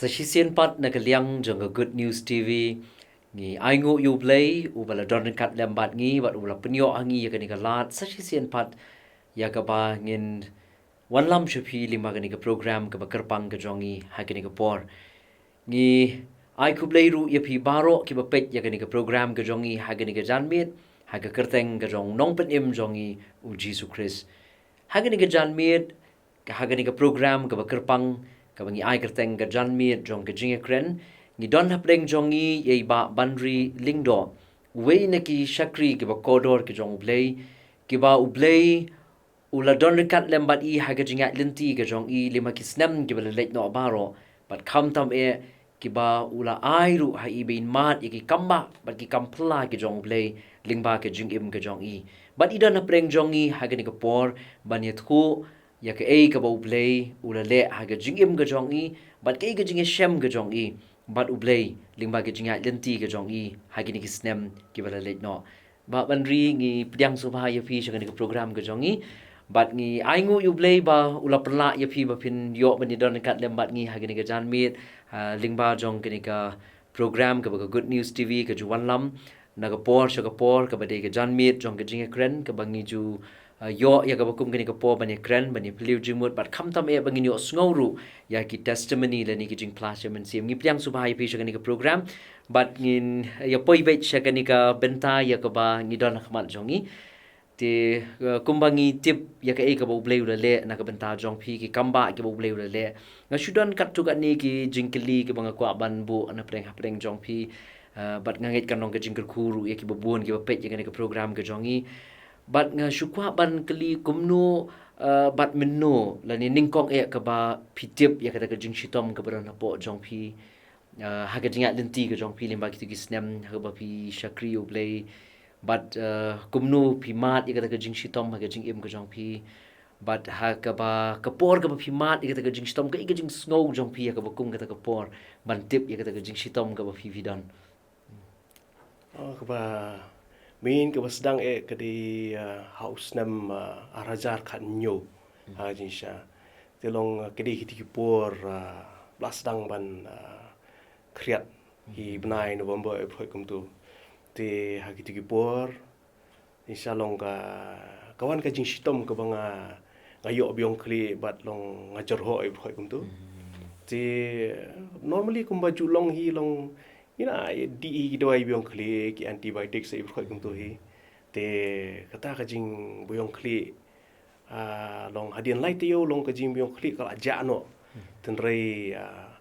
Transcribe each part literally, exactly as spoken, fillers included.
Sa shisien pat na ka liang jong ka Good News T V, ngi ai nguh ïa U Blei, uba la don ryngkat lem bad ngi, bad uba la pynïoh ha ngi ïa kane ka lad, sa shisien pat ïa kaba ngin wanlam sha phi lyngba kane ka program kaba kyrpang ka jong ngi ha kane ka por. Ngi ai khublei ruh ïa phi baroh kiba peit ïa kane ka program ka jong ngi ha kane ka janmiet, ha ka kyrteng ka jong u Nongpynim jong ngi u Jisu Khrist. Ha kane ka janmiet, ha kane ka program kaba kyrpang, kaba ngi ai kyrteng ka janmiet jong ka jingïakren, ngi don hapdeng jong ngi ïa i Bah Banri Lyngdoh, uwei na ki shakri kiba kordor ki jong U Blei, kiba U Blei u la don ryngkat lem bad i ha ka jingïaid lynti ka jong i lyngba ki snem kiba la leit noh baroh, bad khamtam eh kiba u la ai ruh ha i ba in mad ïa ki kambah bad ki kam phylla ki jong U Blei lyngba ka jingim ka jong i. Bad i don hapdeng jong ngi ha kane ka por ban ïathuh ïa kaei kaba U Blei u la leh ha ka jingim ka jong i, bad kaei ka jingïashem ka jong i bad U Blei lyngba ka jingïaid lynti ka jong i ha kine ki snem kiba la leit noh. Bah Banri, ngi pdiang sngewbha ïa phi sha kane ka program ka jong ngi. Bad ngi ai nguh ïa U Blei ba u la pynlah ïa phi ba phin ïoh ban ïadon ryngkat lem bad ngi ha kane ka janmiet, ha, lyngba jong kane ka program kaba ka Good News T V ka ju wanlam na ka por sha ka por, kaba dei ka janmiet jong ka jingïakren, kaba ngi ju, ah, ïoh ïa kaba kum kane ka por ban ïakren, ban ïaphylliew jingmut, bad khamtam eh ba ngin ïohsngew ruh ïa ki testimony lane ki jingphla sha mynsiem. Ngi pdiang sngewbha ïa phi sha kane ka program, bad ngin ïa poi beit sha kane ka bynta ïa kaba ngi don ha khmat jong ngi. Te, eh, kumba ngi tip ïa kaei kaba U Blei u la leh na ka bynta jong phi, ki kambah kiba U Blei u la leh, nga shu don katto katne ki jingkylli kiba nga kwah ban buh na pdeng hapdeng jong phi. Eh, bad nga ngeit kan long ka jingkyrkhu ruh ïa kiba bun kiba peit ïa kane ka program ka jong ngi. Bad nga shu kwah ban kylli kumno, eh, bad mynno lane nyngkong eh kaba phi tip ïa kata ka jingshitom kaba don hapoh jong phi, ah, ha ka jingïaid lynti ka jong phi lyngba kito ki snem ha kaba phi shakri ïa U Blei. Bad, ah, kumno phi mad ïa kata ka jingshitom ha ka jingim ka jong phi. Bad ha kaba ka por kaba phi mad ïa kata ka jingshitom, kaei ka jingsngew jong phi ha kaba kum kata ka por ban tip ïa kata ka jingshitom kaba phi phi don. Oh, kaba main kaba sdang eh ka dei, ah, ha u snem, ah, ar hajar khathynñiew. Hmm. Ha jingshisha. Te long, ah, ka dei kito ki por, ah, ba la sdang ban, ah, khriat hi, hmm, bnai November, eh, pyrkhat kumto. Te ha kito ki por, jingshisha long ka, ka wan ka jingshitom kaba nga, nga ïoh biang khlieh bad long nga jyrhoh, eh, pyrkhat kumto. Hmm. Te normally kumba ju long hi long, ïa na, ïa dih hi ki dawai biang khlieh, ki antibiotics, eh, pyrkhat kumto hi. Te kata ka jingbiang khlieh, ah, long hadien lai taïew long ka jingbiang khlieh ka la jah noh. Hmm. Tynrai, ah,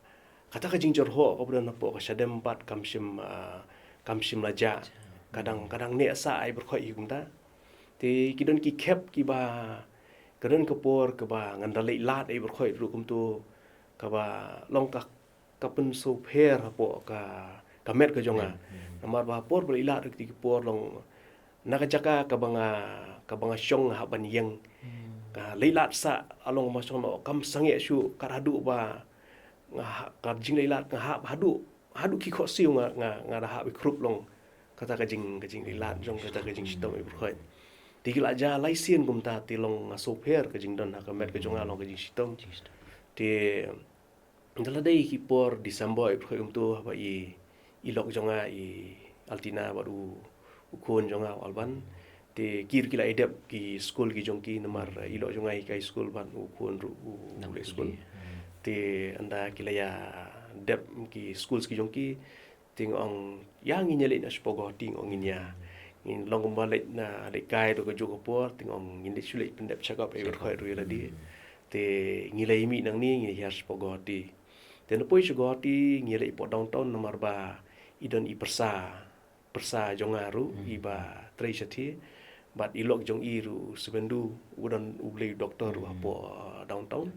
kata ka jingjyrhoh kaba don hapoh ka shadem pat kam shym, ah, kam shym la jah. Jah. Ka dang, hmm, ka dang neh sah, eh, pyrkhat hi kumta. Te ki don ki khep kiba, ka don ka por kaba ngan da leit lad, eh, pyrkhat ruh kumto, kaba long ka ka pynsngewpher hapoh ka, ka met ka jong nga. Hmm, hmm. Namar ba por ba la leit lad, kito ki por long na ka jaka kaba nga, kaba nga shong nga hap ban ïeng. Hmm. Ka leit lad sah, ah, long ba shong noh kam sangeh shuh, kat haduh ba nga ha-, ka jingleit lad nga hap haduh, haduh ki khohsiew nga, nga, nga da hap ïakrup long kata ka jing, ka jingleit lad jong kata ka jingshitom, eh, pyrkhat. Te ki la jia lai sien kumta, te long nga sngewpher ka jingdon ha ka met ka jong nga long ka jingshitom. Jingshitom. Te da la dei ki por December, eh, pyrkhat kumto, haba i, i lok jong nga, i Altina bad u, u khun jong nga u Alban. Te ki ruh ki la ïa dep ki skul ki jong ki namar, eh, i lok jong nga i hikai skul bad u khun ruh u, u leh skul. Hmm. Te ynda ki la ïa dep ki skul ki jong ki, te nga ong, ïa ngin ïa leit noh shapoh Guwahati, nga ong ngin ïa. Ngin long kumba leit na, leit kai ruh kajuh ka por, te nga ong ngin leit shu leit pyndep check up, eh, pyrkhat ruh ïa lade. Hmm. Te ngi la ïa mih nangne, ngi hiar shapoh Guwahati. Te na poi sha Guwahati, ngi leit hapoh downtown namar ba i don i pyrsa, pyrsa jong nga ruh, hmm, iba trei shathie. Bad i lok jong i ruh u Subendu, u don u blei u doktor ruh, hmm, hapoh, uh, downtown.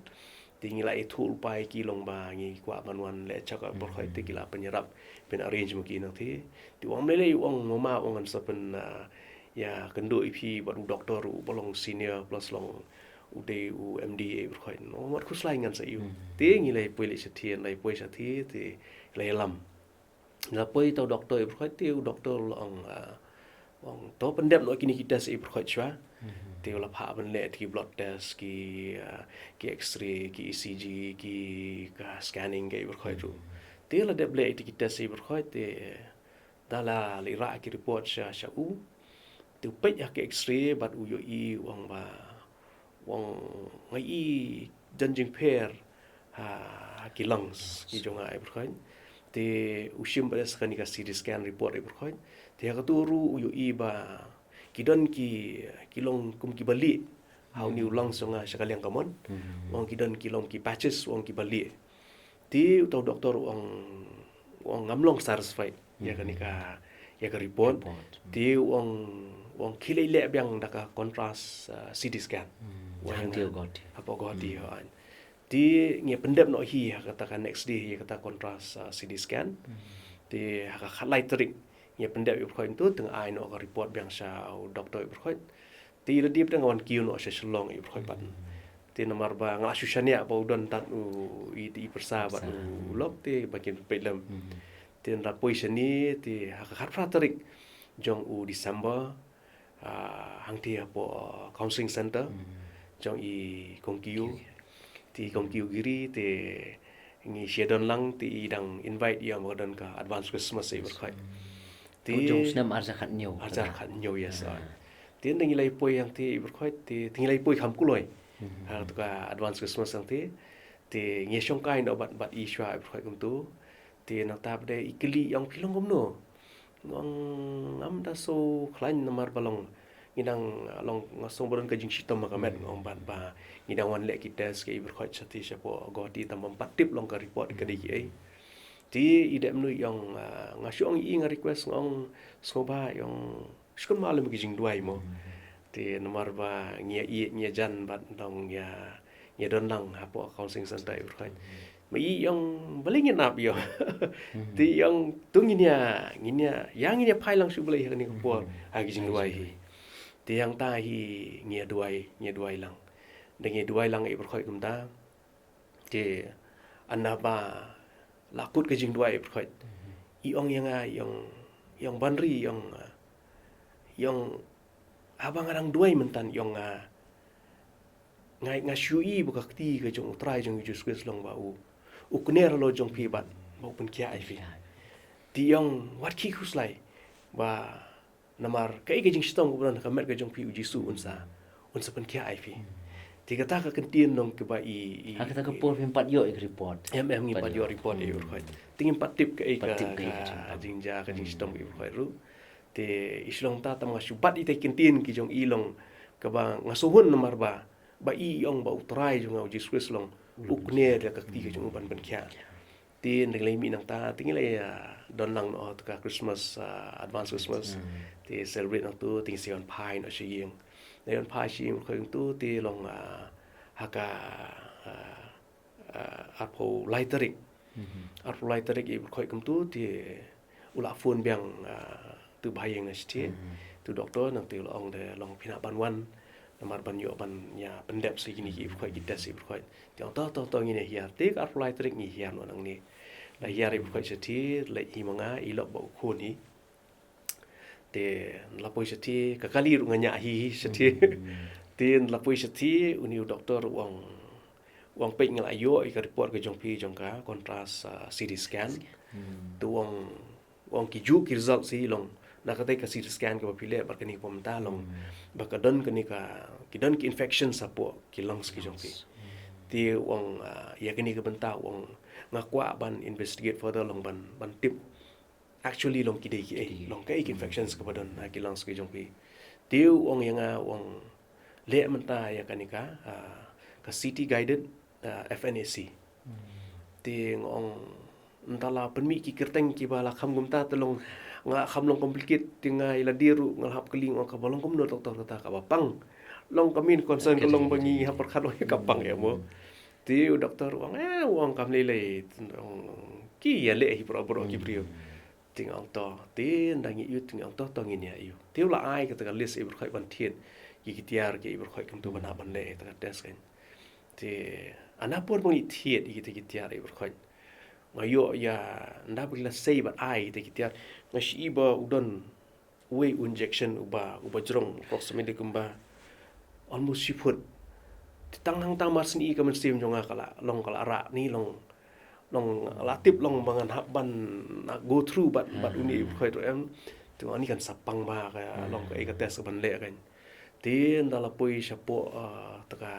Te ngi la ïathuh lypa ïa ki long ba ngi kwah ban wan leit check up, hmm, pyrkhat, te ki la pynïarap, pynarrange ma ki nangthie. Te u ong, mlei lei, u ong mama, u ong ngan sa pyn, uh, ïakynduh ïa phi bad u doktor ruh uba long senior plus long u dei u M D, eh, pyrkhat. Ong mat khuslai, ngan sa ïoh. Hmm. Te ngi la ïa poi leit shathie, la ïa poi shathie, te la ïalam. La poi uta u doktor, eh, pyrkhat, te u doktor u la ong, ah, Ong to pyndep noh kine ki test i pyrkhat shwa. Te u la phah ban leh ki blood test, ki, ah, ki X-ray, ki E C G, ki ka scanning ka i pyrkhat tu. Te la dep leh iti ki test i pyrkhat te da la leh rah ki report sha, sha u. Te u peit ha ki X-ray bad u ïohi u ong ba u ong nga i jan jingpher ha, ha ki lungs ki jong nga i pyrkhat. Te u shim bad sa kane ka C T scan report i pyrkhat. Te ha katu ruh u ïohi ba ki don ki, ki long kum ki bali ha u ni u lungs jong nga sha ka liang kamon. U ong ki don ki long ki patches u ong ki bali. Te uta u doktor u ong, u ong ngam long satisfied ïa kane ka, ïa ka report. Te u ong, u ong khie leh biang da ka contrast, ah, C T scan. U ong hangtei u Guwahati. Hapoh Guwahati, ha. Te ngi pyndep noh hi ha kata ka next day ïa kata contrast, ah, C T scan. Te ha ka khatlai tarik ngi pyndep ïa u pyrkhat tu te nga ai noh ka report biang sha u doktor ïa u pyrkhat. Te i la dep te nga wan kiew noh sha Shillong i pyrkhat pat. Te namar ba nga la shu shaniah ba u don tad u i, i pyrsa bad u lok te ba kin peit lem. Te nda poi shane te ha ka khatphra tarik jong u December, ah, hangtei hapoh counseling center jong i kong Kiew. Te i kong Kiew Giri te ngi shu don lang te i dang invite ïa ba ka don ka advance Christmas i pyrkhat. Te jong u snem arhajar khathynñiew. Arhajar khathynñiew, yes. Te nda ngi la poi hangtei i pyrkhat te, te ngi la poi kham kloi. Ha katu ka advance Christmas hangtei. Te ngi shongkai noh bad, bad i shwa i pyrkhat kumtu. Te nangta pat de i kylli ïa u ong phi long kumno. Nga ong ngam da sngewkhlaiñ namar ba long ngi dang long nga sngew ba don ka jingshitom ha ka met nga ong bad ba ngi dang wan leh ki test ka i pyrkhat shatei shapoh Guwahati tang bym pat tip long ka report ka dei kiei. Te i dep mynno i ong, ah, nga shu ong i nga request nga ong sngewbha i ong shu kynmaw lem ki jingduwai mo. Te namar ba ngi ïa ïeit ngi ïa jan bad dang ïa, ïa don lang hapoh counseling center i pyrkhat. Ma i ong balei ngin ap ïa. Te i ong tu ngin ïa, ngin ïa, ïa ngin ïa phai lang shuh balei ha kane ka por ha ki jingduwai hi. Te hangta hi ngi ïa duwai, ngi ïa duwai lang. Da ngi ïa duwai lang i pyrkhat kumta. Te ynda ba la kut ka jingduwai i pyrkhat. I ong ïa nga, i ong, i ong Banri, i ong, i ong haba nga dang duwai mynta i ong nga, nga, nga shu i ba ka kti ka jong u Trai jong u Jisu Khrist long ba u, u kner halor jong phi bad ba u pynkhiah ïa phi. Te i ong wat khih khuslai ba namar kaei ka jingshitom kaba don ha ka met ka jong phi u Jisu un sa, un sa pynkhiah ïa phi. Te kata ka kyntien long kaba i, i ha kata ka por phim pat ïoh ïa ka report. Em, em, ngim pat ïoh report ïa u pyrkhat. Te ngim pat tip kaei ka, ka jingjia ka jingshitom ka i pyrkhat ruh. Te i shu long ta tam nga shu bat ïa ka kyntien ki jong i long kaba nga sngewhun namar ba, ba i ong ba u Trai jong nga u Jisu Khrist long u kner ïa ka kti ka jong u ban pynkhiah. Te nda ngi la mih nangta te ngi la, ah, don lang noh ha ka Christmas, ah, advance Christmas. Te celebrate nangtu te ngi sa wan phai noh sha ïing. Nda wan phai sha ïing kumtu te long, ah, ha ka, ah, ah, arphew lai tarik. Arphew lai tarik i pyrkhat kumtu te u la phone biang, ah, tu ba ha ïing na shatei. Tu doktor nangta u la ong de long phi nang ban wan. Namar ban ïoh ban ïa pyndep sa kine ki pyrkhat ki test i pyrkhat. Te ong to to to ngin ïa hiar. Te ka arphew lai tarik ngi hiar noh nangne. La hiar i pyrkhat shatei, leit hi ma nga, i lok bad u khun hi. Te la poi shatei, ka kali ruh nga ñiah hi shatei. Te la poi shatei, une u doktor u ong, u ong peit nga la ïoh ïa ka report ka jong phi jong ka contrast, ah, C T scan. Te u ong, u ong ki juh ki result hi long na kata ka C T scan kaba phi leh bad kane ka mynta long ba ka don kane ka, ki don ki infection shapoh ki lungs ki jong phi. Te u ong, ah, ïa kane ka bynta u ong nga kwah ban investigate further long ban, ban tip actually long ki dei kiei, long kaei ki infections kaba don ha ki lungs ki jong phi. Te u ong ïa nga u ong leh mynta ïa kane ka, ah, ka C T guided, ah, F N A C. Te nga ong mynta la pynmih ki kyrteng kiba la kham kumta te long nga kham long complicate te nga ïa lade ruh nga la hap kylli nga ong kaba long kumno doktor kata kaba pang. Long ka main concern ka long ba ngi hap pyrkhat long ka pang ïa mo. Te u doktor u ong, eh, u ong kam lei lei, ong ki ïa leh hi baroh baroh ki briew. Te nga ong to, te nda ngi ïoh, te nga ong to to ngin ïa ïoh. Te u la ai kata ka list i pyrkhat ban thied ki ki tiar ki i pyrkhat kumtu ban hap ban leh ïa kata ka test kan. Te ana por ba ngi thied ïa kita ki tiar i pyrkhat nga ïoh ïa nda ba ki la sei bad ai kita ki tiar nga shu i ba u don Uwei u injection uba, uba jrong approximately kumba almost shi phut. Te tang hangta mar sien i ka mynsiem jong nga ka la long, ka la rah ni long, long la tip long ba ngan hap ban, ah, go through bad, bad une i brkhoi ruh em. Te nga ni kan sa pang ba ka long kaei ka test ka ban leh kan. Te ynda la poi shapoh, ah, ta ka,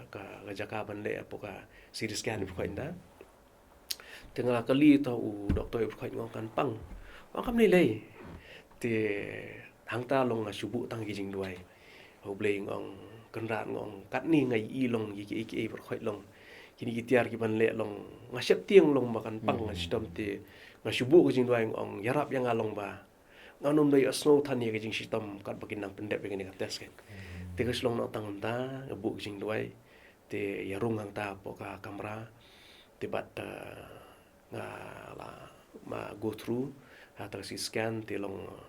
ka, ka jaka ban leh hapoh ka C T scan i brkhoi ynda. Te nga la kylli ta u doktor i brkhoi, nga ong kan pang. Ong kam lei lei. Te hangta long nga shu buh tang ki jingduwai ha U Blei, nga ong Kynrad, nga ong katne nga ïohi long ki, ki, ki, i brkhoi long, kine ki tiar ki ban leh long, nga sheptieng long ba kan pang, nga shitom. Te nga shu buh ki jingduwai, nga ong ïarap ïa nga long ba ngan ym da ïohsngew than ïa ki jingshitom katba kin nang pyndep ïa kane ka test kan. Te ka shu long noh tang hangta, nga buh ki jingduwai. Te ïa rung hangta hapoh ka kamra. Te bad, eh, nga la ma go through ha ta ka C T scan, te long, eh,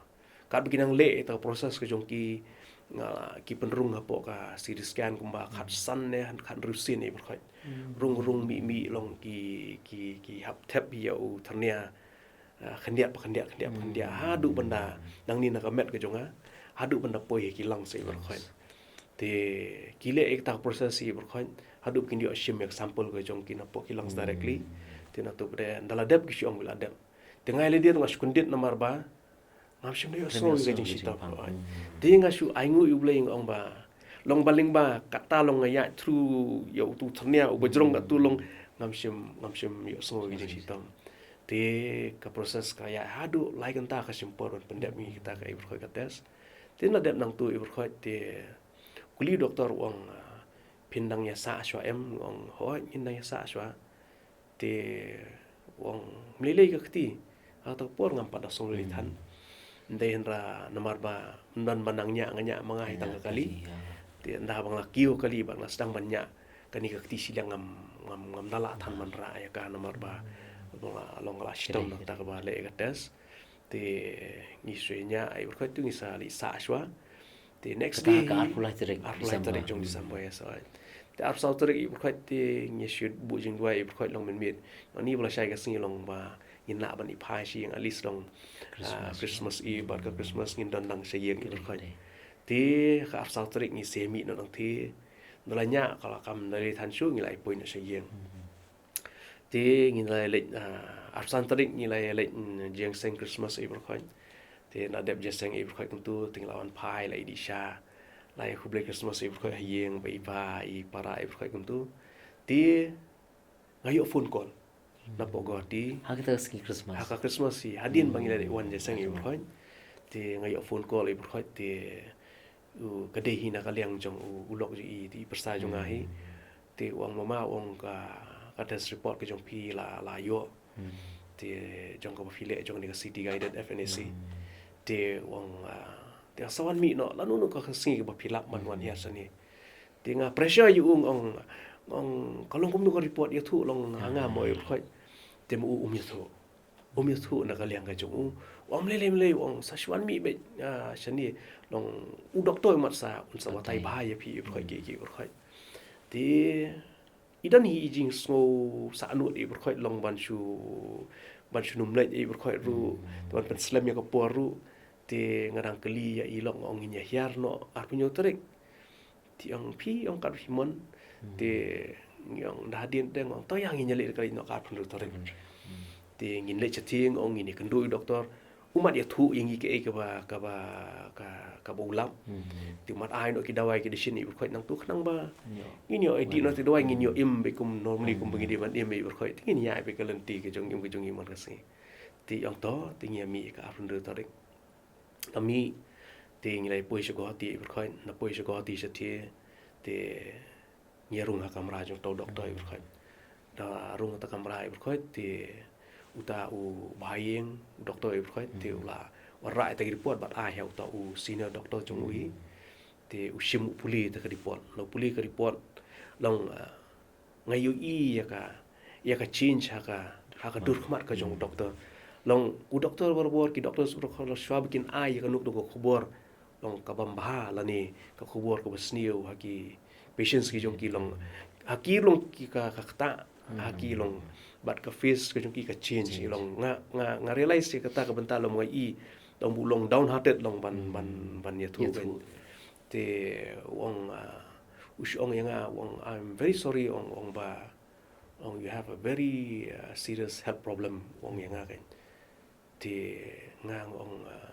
katba ki nang leh ïa ta ka process ka jong ki, nga la, ki pynrung hapoh ka C T scan kumba khatsan ne khathynriew sien i brkhoi. Rung rung mih mih long ki, ki, ki hap thep ïa u thyrnia, ah, khyndiat pa khyndiat, khyndiat pa khyndiat, haduh ban da, nangne na ka met ka jong nga, haduh ban da poi ha ki lungs i brkhoi. Te ki leh ïa kata ka process i brkhoi, haduh ba kin ïoh shim ïa ka sample ka jong ki napoh ki lungs directly. Te naduh ba dei ynda la dep ki shu ong ba la dep. Te nga ïa lade nga shu kyndit namar ba ngam shym da ïohsngew ïa ka jingshitom. Te nga shu ainguh ïa U Blei, nga ong ba long ba lyngba kata long nga ïaid through ïa utu u thyrnia uba jrong katto long, ngam shym, ngam shym ïohsngew ïa ka jingshitom. Te ka process ka ïaid haduh lai kynta ka shim por ban pyndep ïa kata ka i brkhoi ka test. Te la dep nangtu i brkhoi te kylli u doktor, u ong, ah, phin dang ïa sah shuwa em? Nga ong hooid ngin dang ïa sah shuwa. Te u ong mlei lei ka kti, ha kata ka por ngam pat da sngew lei than. Ym dei hynrei namar ba ym don ba nang ñiah, nga ñiah ma nga hi tang ka kali. Te ynda ba nga la kiew kali bad nga sdang ban ñiah kane ka kti shiliang, ngam, ngam, ngam da lah than ban rah ïa ka namar ba long la, long la shitom na kata kaba leh ïa ka test. Te ngi shu ñiah i brkhoi, te ngi sa leit sah shuwa. Te next day, ka arphew lai tarik, arphew lai tarik jong December, ïa sa. Te arphew saw tarik i brkhoi te ngi shu buh jingduwai i brkhoi long mynmiet. Nga ni ba la shai ka sngi long ba ngin lah ban ïa phai sha ïing, at least long, ah, Christmas Eve bad ka Christmas ngin don lang sha ïing i brkhoi. Te ka arphew saw tarik ngi sa mih noh nangta. Ynda la ñiah ka la kam da lei than shuh, ngi la ïa poi noh sha ïing. Te ngi la ïa leit, ah, arphew san tarik ngi la ïa leit, mm, jingseng Christmas i brkhoi. Te ynda dep jingseng i brkhoi kumtu te ngi la wan phai, la ïa dih sha, la ïa khublei Christmas i brkhoi ha ïing bad i pa i para i brkhoi kumtu. Te nga ïoh phone call napoh Guwahati. Ha kata ka sngi Christmas, ha ka Christmas hi, hadien ba ngi la dep wan jingseng i brkhoi. Te nga ïoh phone call i brkhoi te u, ka dei hi na ka liang jong u, u lok jong i, te i pyrsa jong nga hi. Te u ong mama, u ong ka, ka test report ka jong phi la, la ïoh. Te jong kaba phi leh jong kane ka city guided F N A C. Te u ong, ah, te sa wan mih noh lano lano ka sngi kaba phi lah ban wan hiar shane. Te nga pressure ïa u, nga ong, nga ong ka long kumno ka report, ïathuh long ha nga mo i brkhoi. Te ma u um ïathuh. Um ïathuh na ka liang ka jong u. U ong mlei lei mlei, u ong sa shu wan mih beit, ah, shane, long u doktor mat sa un sa batai bha ïa phi i brkhoi, ki, ki brkhoi. Te i don hi i jingsngew sahnud i brkhoi long ban shu, ban shu nym leit i brkhoi ruh, te ban pynslem ïa ka por ruh. Te nga dang kylli ïa i lok, nga ong ngin ïa hiar noh arphew hynñiew tarik. Te ong phi, ong kat phi mon. Te ngi ong da hadien te, nga ong to ïa ngin ïa leit ka leit noh ka arphew hynriew tarik. Te ngin leit shatei, nga ong ngin ïa kynduh ïa u doktor. U mat ïathuh ïa ngi kaei kaba, kaba, ka, kaba u lap. Te u mat ai noh ki dawai ki dashin i brkhoi nangtu khnang ba ngin ïoh ïa dih noh te dawai ngin ïoh im beit kum normally kumba ngi dei ban im i brkhoi. Te ngin ïa ai beit ka lynti ka jong im ka jong ngi man ka sngi. Te ong to, te ngi ïa mih ka arphew hynriew tarik. La mih, te ngi la poi sha Guwahati i brkhoi, la poi sha Guwahati shatei, te ngi rung ha kamra jong uta u doktor i brkhoi. Da rung ha ta kamra i brkhoi, te uta u bahaïing, u doktor i brkhoi, te u la wanrah ïa ta ki report bad ai ha uta u senior doktor jong u hi. Te u shim u pule ïa ta ka report. La pule ïa ka report, long, ah, nga ïohi ïa ka, ïa ka change ha ka, ha ka dur khmat ka jong u doktor. Long u doktor barabor, ki doctors barabor, long shuwa ba kin ai ïa kano kano ka khubor, long ka bym bha lane ka khubor kaba sniew ha ki patients ki jong ki, long ha ki long ki ka, ka ktah, ha ki long bad ka face ka jong ki ka change. Long nga, nga, nga realize ïa kata ka bynta long nga i tang bu long downhearted long ban ban ban ïathuh. Te u ong, ah, u shu ong ïa nga, u ong, "I'm very sorry," u ong, u ong ba, u ong, "You have a very, uh, serious health problem," u ong ïa nga kein. Te nga ong, uh,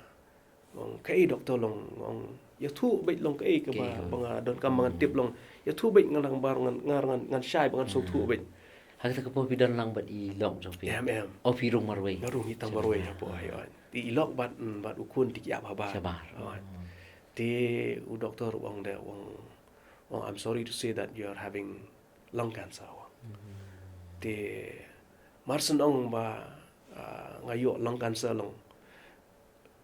ong, "Kaei doktor long?" Ong, "Ïathuh beit long kaei kaba, ba nga donkam ba ngan tip long. Ïathuh beit ngan lang bar ngan ngan ngan shai ba ngan sngewthuh beit." Ha kata ka por phi don lang bad i lok jong phi? Em, em. O, phi rung marwei? Nga rung hi tang marwei hapoh, ai, ai. Te i lok bad, mm, bad u khun te ki ap habar. Shabar. Ai. Te u doktor u ong de, u ong, u ong, "I'm sorry to say that you are having lung cancer," u ong. Te mar shen ong ba, ah, nga ïoh lung cancer long,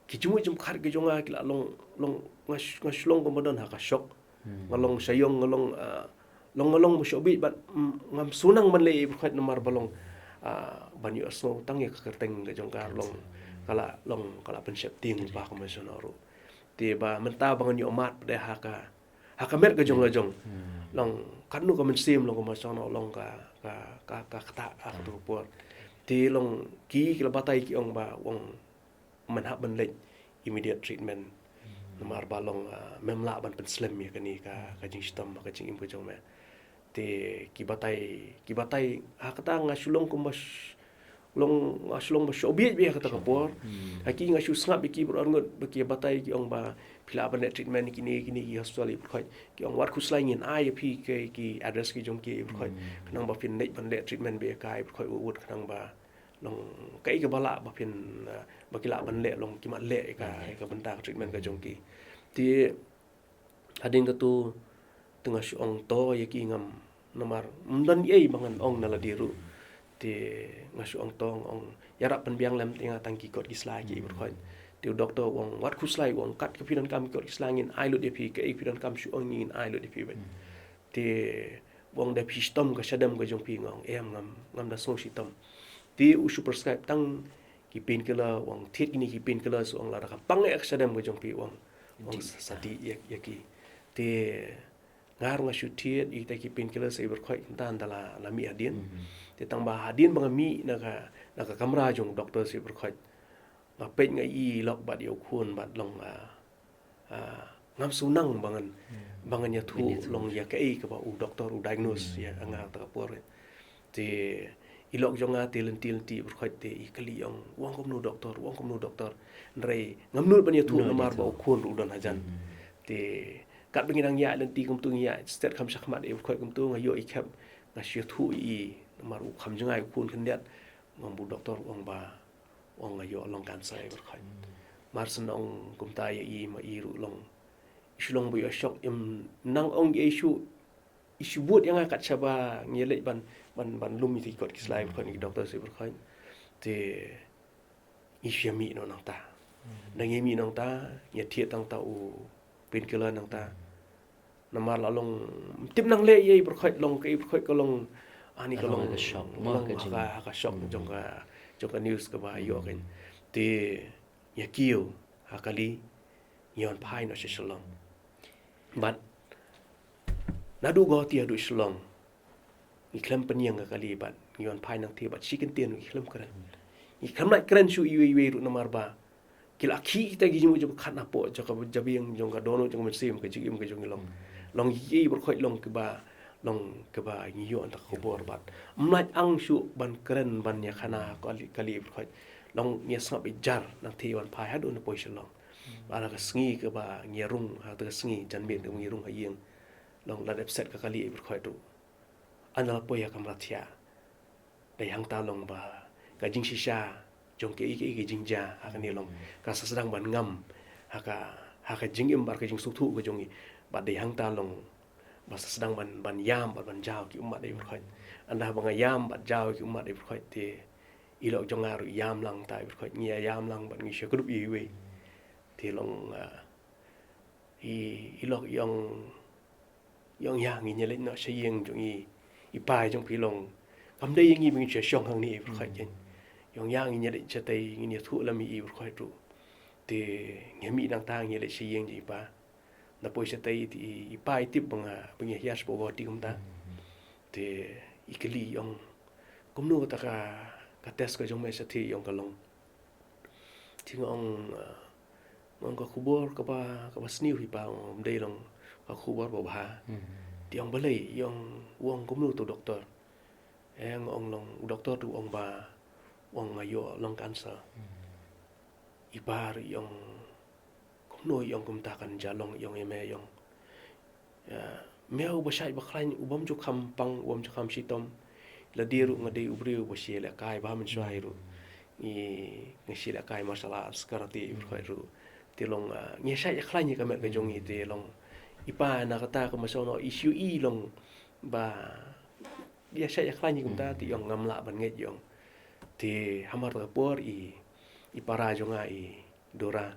ki jingmut jingpyrkhat ki jong nga ki la long, long, nga sh-, nga shu long kumba don ha ka shock. Nga long shaiong, nga long, ah, long, nga long ba shoh bit bad, mm, ngam shu nang ban leh ïa i pyrkhat namar ba long, ah, ban ïohsngew tang ïa ka kyrteng ka jong ka long, ka la long, ka la pynsheptieng ba kumba shano ruh. Te ba mynta ba ngan ïoh mad pat de ha ka, ha ka met ka jong la jong. Long katno ka mynsiem long kumba shano long ka, ka, ka, ka ktah ha ka por. Te long ki, ki la batai ki ong ba, ong, men hap ban leh immediate treatment. Namar ba long, ah, mem lah ban pynslem ïa kane ka, ka jingshitom, ka jingim ka jong me. Te ki batai, ki batai, ha kata nga shu long kumba sh-, long, nga shu long ba shoh bit bit ha kata ka por. Ha ki nga shu sngap ïa ki baroh arngut ba ki batai ki ong ba phi lah ban leh treatment kine, kine ki hospital i pyrkhat. Ki ong wat khuslai ngin ai ïa phi ki, ki address ki jong ki i pyrkhat. Khnang ba phin leit ban leh treatment bad ïa ka i pyrkhat wut wut khnang ba long kaei kaba lah ba phin, ah, ba ki lah ban leh long ki mat leh ïa ka, ïa ka bynta ka treatment ka jong ki. Te hadien katu te nga shu ong to ïa ki ngam namar ym don ei ba ngan ong na lade ruh. Te nga shu ong to, nga ong ïarap pynbiang lem te nga tang ki kot ki sla ki i pyrkhat. Te u doktor u ong wat khuslai, u ong kat ka phi donkam ki kot ki sla ngin ai lut ïa phi, kaei phi donkam shu ong ngin ai lut ïa phi beit. Te u ong da phi shitom ka shadem ka jong phi, nga ong em ngam, ngam da sngew shitom. Te u shu prescribe tang ki painkiller, u ong thied kine ki painkiller, u ong lada ka pang eh ka shadem ka jong phi u ong, u ong sa, sa dih ïa, ïa ki. Te nga ruh nga shu thied ïa kita ki painkiller sa i pyrkhat, ynda la, la mih hadien. Te tang ba hadien ba nga mih na ka, na ka kamra jong doktor sa i pyrkhat, nga peit nga ïohi lok bad ïa u khun bad long, ah, ah, ngam shu nang ba ngan, ba ngan ïathuh long ïa kaei kaba u doktor u diagnose ïa nga ha kata ka por. Te i lok jong nga te lynti lynti i pyrkhat te i kylli ong, u ong kumno doktor, u ong kumno doktor. Hynrei ngam nud ban ïathuh namar ba u khun ruh u don hajan. Te katba ngi dang ïaid lynti kumtu, ngi ïaid stet kham shakhmat, i pyrkhat kumtu nga ïoh i khep, nga shu ïathuh ïa i namar u kham jngai u khun khyndiat. Nga ong ba u doktor u ong ba, u ong nga ïoh lung cancer i pyrkhat. Mar shen ong kumta ïa i ma i ruh long, i shu long ba ïoh shock, im nang ong ïa i shu, i shu bud ïa nga kat shaba ngi leit ban, ban, ban lum ïa ki kot ki sla i pyrkhat na ki doktor sa i pyrkhat. Te ngi shu ïa mih noh nangta. Da ngi mih nangta, ngi thied tang ta u painkiller nangta. Namar la long, tip nang leh ïa i pyrkhat long, ka i pyrkhat ka long, ani ka long, ka shock, long ha ka, ha ka shock jong ka, jong ka news kaba ïoh kein. Te ïa kiew ha kali, ngi wan phai noh sha Shillong. Bad naduh Guwahati haduh Shillong, ngi khlem pynïeng ka kali bad ngi wan phai nangta bad shi kyntien ngi khlem kren. Ngi khlem lait kren shuh iwei iwei ruh namar ba ki la khih kita ki jingmut jingpyrkhat napoh jong ka jabieng jong ka dohnud jong ka mynsiem, ka jingim ka jong ngi long. Long ïa i pyrkhat long kiba, long kiba ngi ïoh na ka khubor bad ym lait ang shuh ban kren ban ïa khana kali, kali pyrkhat. Long ngi sngap i jar nangta wan phai haduh na poi Shillong. Bad ha ka sngi kaba ngi rung, ha ka sngi janmiet kaba ngi rung ha ïing, long la dep set ka kali i pyrkhat ruh. Ynda la poi ha kamra thiah, dei hangta long ba ka jingshisha jong kiei kiei ki jingjia ha kane long ka sa sdang ban ngam ha ka, ha ka jingim bad ka jingsngewthuh ka jong ngi. Bad dei hangta long ba sa sdang ban, ban ïam bad ban jaw ki ummat i pyrkhat. Ynda ba nga ïam bad jaw ki ummat i pyrkhat te i lok jong nga ruh ïam lang ta i pyrkhat, ngi ïam lang bad ngi shu kdup iwei iwei. Te long, ah, i, i lok i ong, i ong ïa ngin ïa leit noh sha ïing jong i, i pa jong phi long. Kam dei ïa ngi ba ngin shu shong hangne i pyrkhat kein. I ong ïa ngin ïa leit shatei ngin ïathuh lem i pyrkhat ruh. Te ngi mih nangta ngi leit sha ïing jong i pa. Nda poi shatei te i, i pa i tip ba nga, ba ngi hiar sha Guwahati kumta. Te i kylli i ong, kumno kata ka, ka test ka jong me shatei, i ong ka long. Te nga ong, ah, Ong ka khubor kaba, kaba sniew hi pa, ong ym dei long ka khubor ba bha. Te ong balei, i ong, u ong kumno to doktor. Eh, nga ong long, u doktor te u ong ba, u ong nga ïoh long cancer. I pa ruh i ong, kumno i ong kumta kan ja long, i ong ïa me, i ong. Ïa, me u ba shait ba khlaiñ, u bym ju kham pang, u bym ju kham shitom. Lade ruh nga dei u briew ba shu lehkai ba mynshuwa ruh. I, nga shu lehkai martial arts, karate, i ba khlaiñ ruh. Te long, ah, ngi shait ïa khlaiñ ïa ka met ka jong i te long. I pa na kata ka mynsiem noh, i shu i long ba ïa shait ïa khlaiñ kumta te i ong ngam lah ban ngeit i ong. Te hamar ta ka por i, i para jong nga i Dora.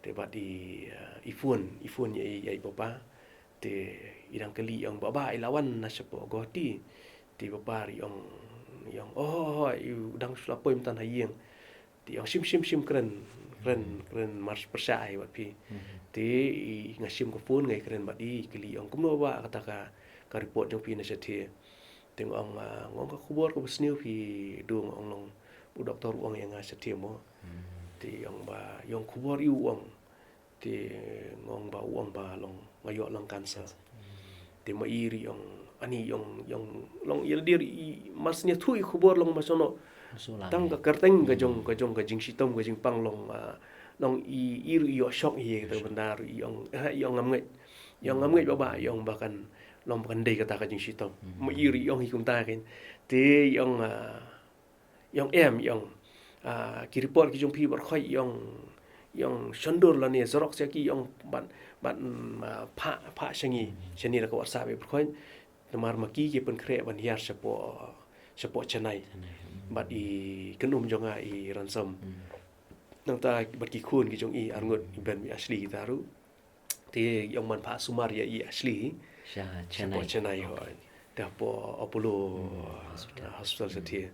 Te bad i, eh, i phone, i phone ïa i, ïa i papa. Te i dang kylli i ong, "Baba, i la wan na shapoh Guwahati?" Te i papa i ong, i ong, "Oh, oh, oh, i dang shu la poi mynta ha ïing." Te i ong, "Shim, shim, shim, kren, kren, kren mar pyrshah ai bad phi." Te i nga shim ka phone, nga ïakren bad i, i kylli i ong, "Kumno baba kata ka, ka report jong phi na shathie?" Te nga ong, ah, nga ong ka khubor kaba sniew phi duh, nga ong long, u doktor u ong ïa nga shathie mo. Te i ong ba, i ong khubor aiu u ong. Te nga ong ba u ong ba long, nga ïoh long cancer. Te ma i ruh i ong, ani i ong, i ong long ïa lade ruh i mar shu ïathuh i khubor long ba shano. Tang ka kyrteng ka jong, ka jong ka jingshitom ka jingpang long, ah, long i, i ruh i ïoh shock hi ïa kata ka bynta ruh i ong, eh, i ong ngam ngeit. I ong ngam ngeit baba, i ong ba kan long ba kan dei kata ka jingshitom. Ma i ruh i ong hi kumta kan. Te i ong, ah, i ong em, i ong, ah, ki report ki jong phi baroh khoit, i ong, i ong shon dur lane xerox ïa ki, i ong ban, ban, mm, ah, phah, phah sha ngi, sha ngi la ka WhatsApp i baroh khoit. Namar ma ki ki pynkhreh ban hiar shapoh, shapoh Chennai. Bad i kynum jong nga i Ransom. Nangta bad ki khun ki jong i arngut, i Ben, i Ashley, kita ruh. Te i ong ban phah sumar ïa i Ashley. Sha Chennai. Shapoh Chennai, hooid. Te hapoh Apollo, ah, hospital shathie.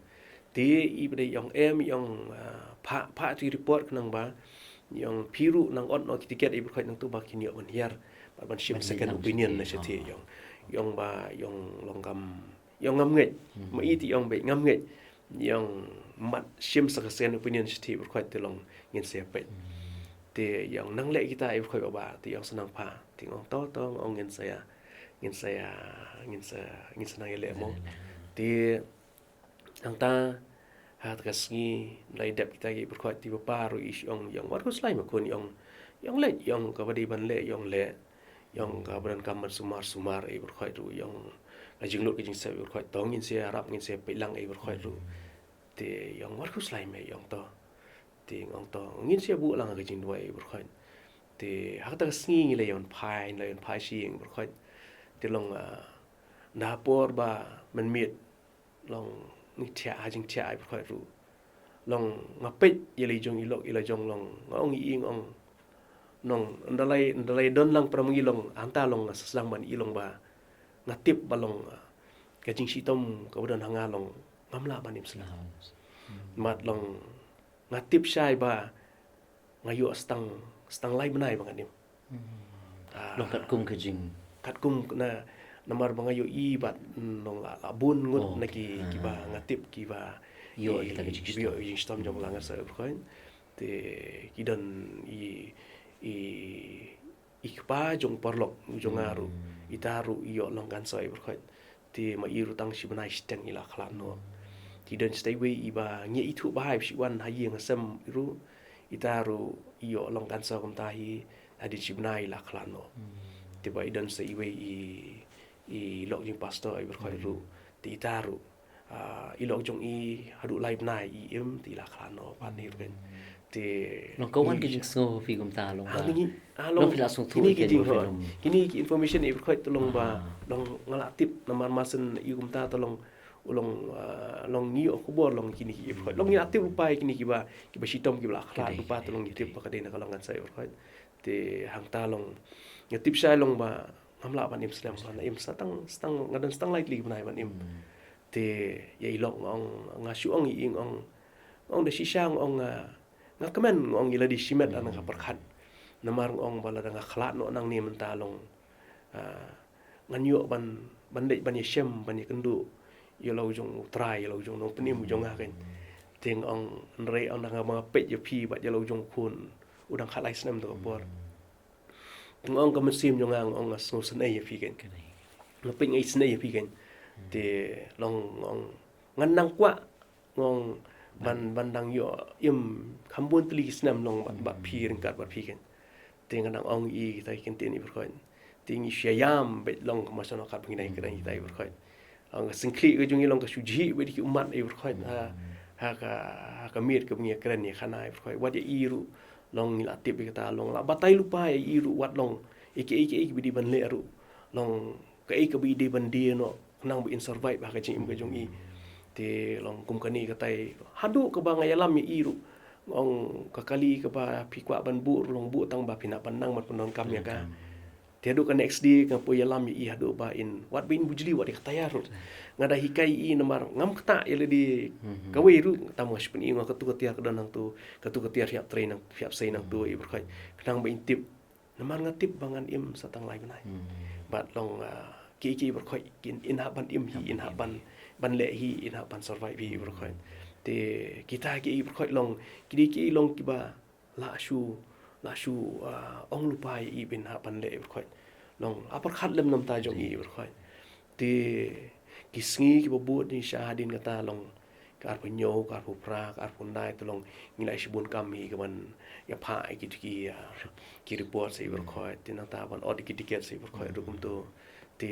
Te i ba dei i ong em, i ong, ah, phah, phah tu i report khnang ba, i ong phi ruh nang ot noh ki tiket i baroh khoit nangtu ba kin ïoh ban hiar. Bad ban shim second opinion na shathie, i ong. I ong ba, i ong long kam, i ong ngam ngeit. Ma i te i ong ba ngam ngeit. I ong mat shim sa ka second opinion shathie baroh khoit te long ngin sa ïa peit. Te i ong nang leh kita i baroh khoit baba, te i ong sa nang phah. Te nga ong to, to, nga ong ngin sa ïa, ngin sa ïa, ngin sa, ngin sa nang ïa leh mo. Te nangta ha ta ka sngi la ïa dep kita ki baroh khoit, te i papa ruh i ong, i ong wat khuslai ma khun, i ong, i ong leh, i ong kaba dei ban leh, i ong leh. I ong kaba donkam ban sumar, sumar i baroh khoit ruh, i ong ka jinglut ka jingsep i baroh khoit, to ngin sa ïarap, ngin sa ïapeit lang i baroh khoit ruh. Te i ong wat khuslai me, i ong to. Te nga ong to, ngin sa ïabuh lang ka jingduwai i baroh khoit. Te ha kata ka sngi ngi la ïa wan phai, la ïa wan phai sha ïing i baroh khoit. Te long, ah, na por ba mynmiet long ngi thiah ha jingthiah i baroh khoit ruh. Long nga peit ïa la i jong i lok i la jong long nga ong i ïing ong. Nong, ynda lai, ynda lai don lang para ma ngi long, hangta long nga sa sdang ban i long ba nga tip ba long, ah, ka jingshitom kaba don ha nga long ngam lah ban im slem. Mat long nga tip shai ba nga ïoh stang, stang lai bnai ba ngan im. Ah, long katkum ka jing, katkum na, namar ba nga ïohi bad, mm, long la, la bun ngut na ki, kiba nga tip kiba ïoh kita ka jingshitom, ïoh jingshitom jong la nga sa i baroh khoit. Te ki don i, i, i kpa jong paralok jong nga ruh, ita ruh i ïoh long cancer i baroh khoit. Te ma i ruh tang shi bnai shiteng i la khlad noh. Te don stai wei iba ngi ithuh bha i ba shi wan ha ïing ha sem i ruh, ita ruh i ïoh long cancer kumta hi, hadien shi bnai i la khlad noh. Te ba i don sa iwei i, i lok jong pastor i baroh khoit ruh. Te ita ruh, ah, i lok jong i haduh lai bnai i im te i la khlad noh pat ni ruh kan. Te long ka wan ka jingsngew phi kumta long ba, long phi la sngewthuh kine ki jing, kine ki information i baroh khoit te long ba long nga la tip namar ma shen i kumta te long, long, ah, long ngi ïoh khubor long kine ki i baroh khoit. Long ngi la tip ruh pa kine kiba, kiba shitom kiba la khlad ruh pa te long ngi tip ba ka dei na ka long cancer i baroh khoit. Te hangta long nga tip shai long ba ngam lah ban im slem, nga im sa tang, sa tang, nga don sa tang lai tylli ki bnai ban im. Te ïa i lok nga ong, nga shu ong i ïing ong, nga ong da shisha nga ong, ah, nga kmen nga ong ïa lade shimet lada nga pyrkhat. Namar nga ong ba lada nga khlad noh nangne mynta long, ah, ngan ïoh ban, ban leit ban ïashem ban ïakynduh ïa la u jong u trai, ïa la u jong u nongpynim u jong nga kan. Te nga ong hynrei ong da nga ba nga peit ïa phi bad ïa la u jong u khun U dang khatlai snem tu ka por. Nga ong ka mynsiem jong nga, nga ong nga sngewsynei ïa phi kein. Nga pynïasynei ïa phi kein. Te long nga ong ngan nang kwah, nga ong ban, ban dang ïoh im kham bun tylli ki snem long bad, bad phi, ryngkat bad phi kein. Te nga dang ong ïa kita ki kyntien, i Baroh Khoit. Te ngi shu ïam beit long ka masa nokhat ba ngi dang kren kita, i Baroh Khoit. Ong ka syngkhlieh ka jong ngi long ka shu jhieh beit ki ummat, i Baroh Khoit. Ha, ha ka, ha ka miet kaba ngi kren ïa khana, i Baroh Khoit. Wat ïa i ruh long ngi la tip ïa kata, long la batai lypa ïa i ruh, wat long ïa kiei kiei kiba i dei ban leh ruh, long kaei kaba i dei ban die noh khnang ba in survive ha ka jingim ka jong i. Te long kum kane katai, haduh kaba nga ïalam ïa i ruh, nga ong ka kali kaba phi kwah ban buh ruh long buh tang ba phin hap ban nang ban pyndonkam ïa ka. Te haduh ka next day nga poi ïalam ïa i haduh ba in, wat ba in bujli wat ïa ka tiar ruh. Nga da hikai ïa i namar ngam ktah ïa lade kawei ruh, tam nga shu pyni ong katu ka tiar ka don hangtu, katu ka tiar phi hap trei nang, phi hap sei nangtu, i Baroh Khoit. Khnang ba in tip. Namar nga tip ba ngan im sa tang lai bnai. Bad long, ah, kiei kiei, i Baroh Khoit, in, in hap ban im hi, in hap ban, ban leh hi, in hap ban survive hi, i Baroh Khoit. Te kita kiei, i Baroh Khoit, long ki dei kiei long kiba la shu, la shu, ah, ong lypa ïa i ba in hap ban leh, i Baroh Khoit. Long la pyrkhat lem namar ta jong i, i Baroh Khoit. Te ki sngi kiba bud ngi sha hadien kata long ka arphew hynñiew, ka arphew phra, ka arphew khyndai, te long ngi la shibun kam hi ka ban ïa phah ïa ki, ki, ah, ki report sha i Baroh Khoit. Te nangta ban ot ïa ki ticket sha i Baroh Khoit ruh kumtu. Te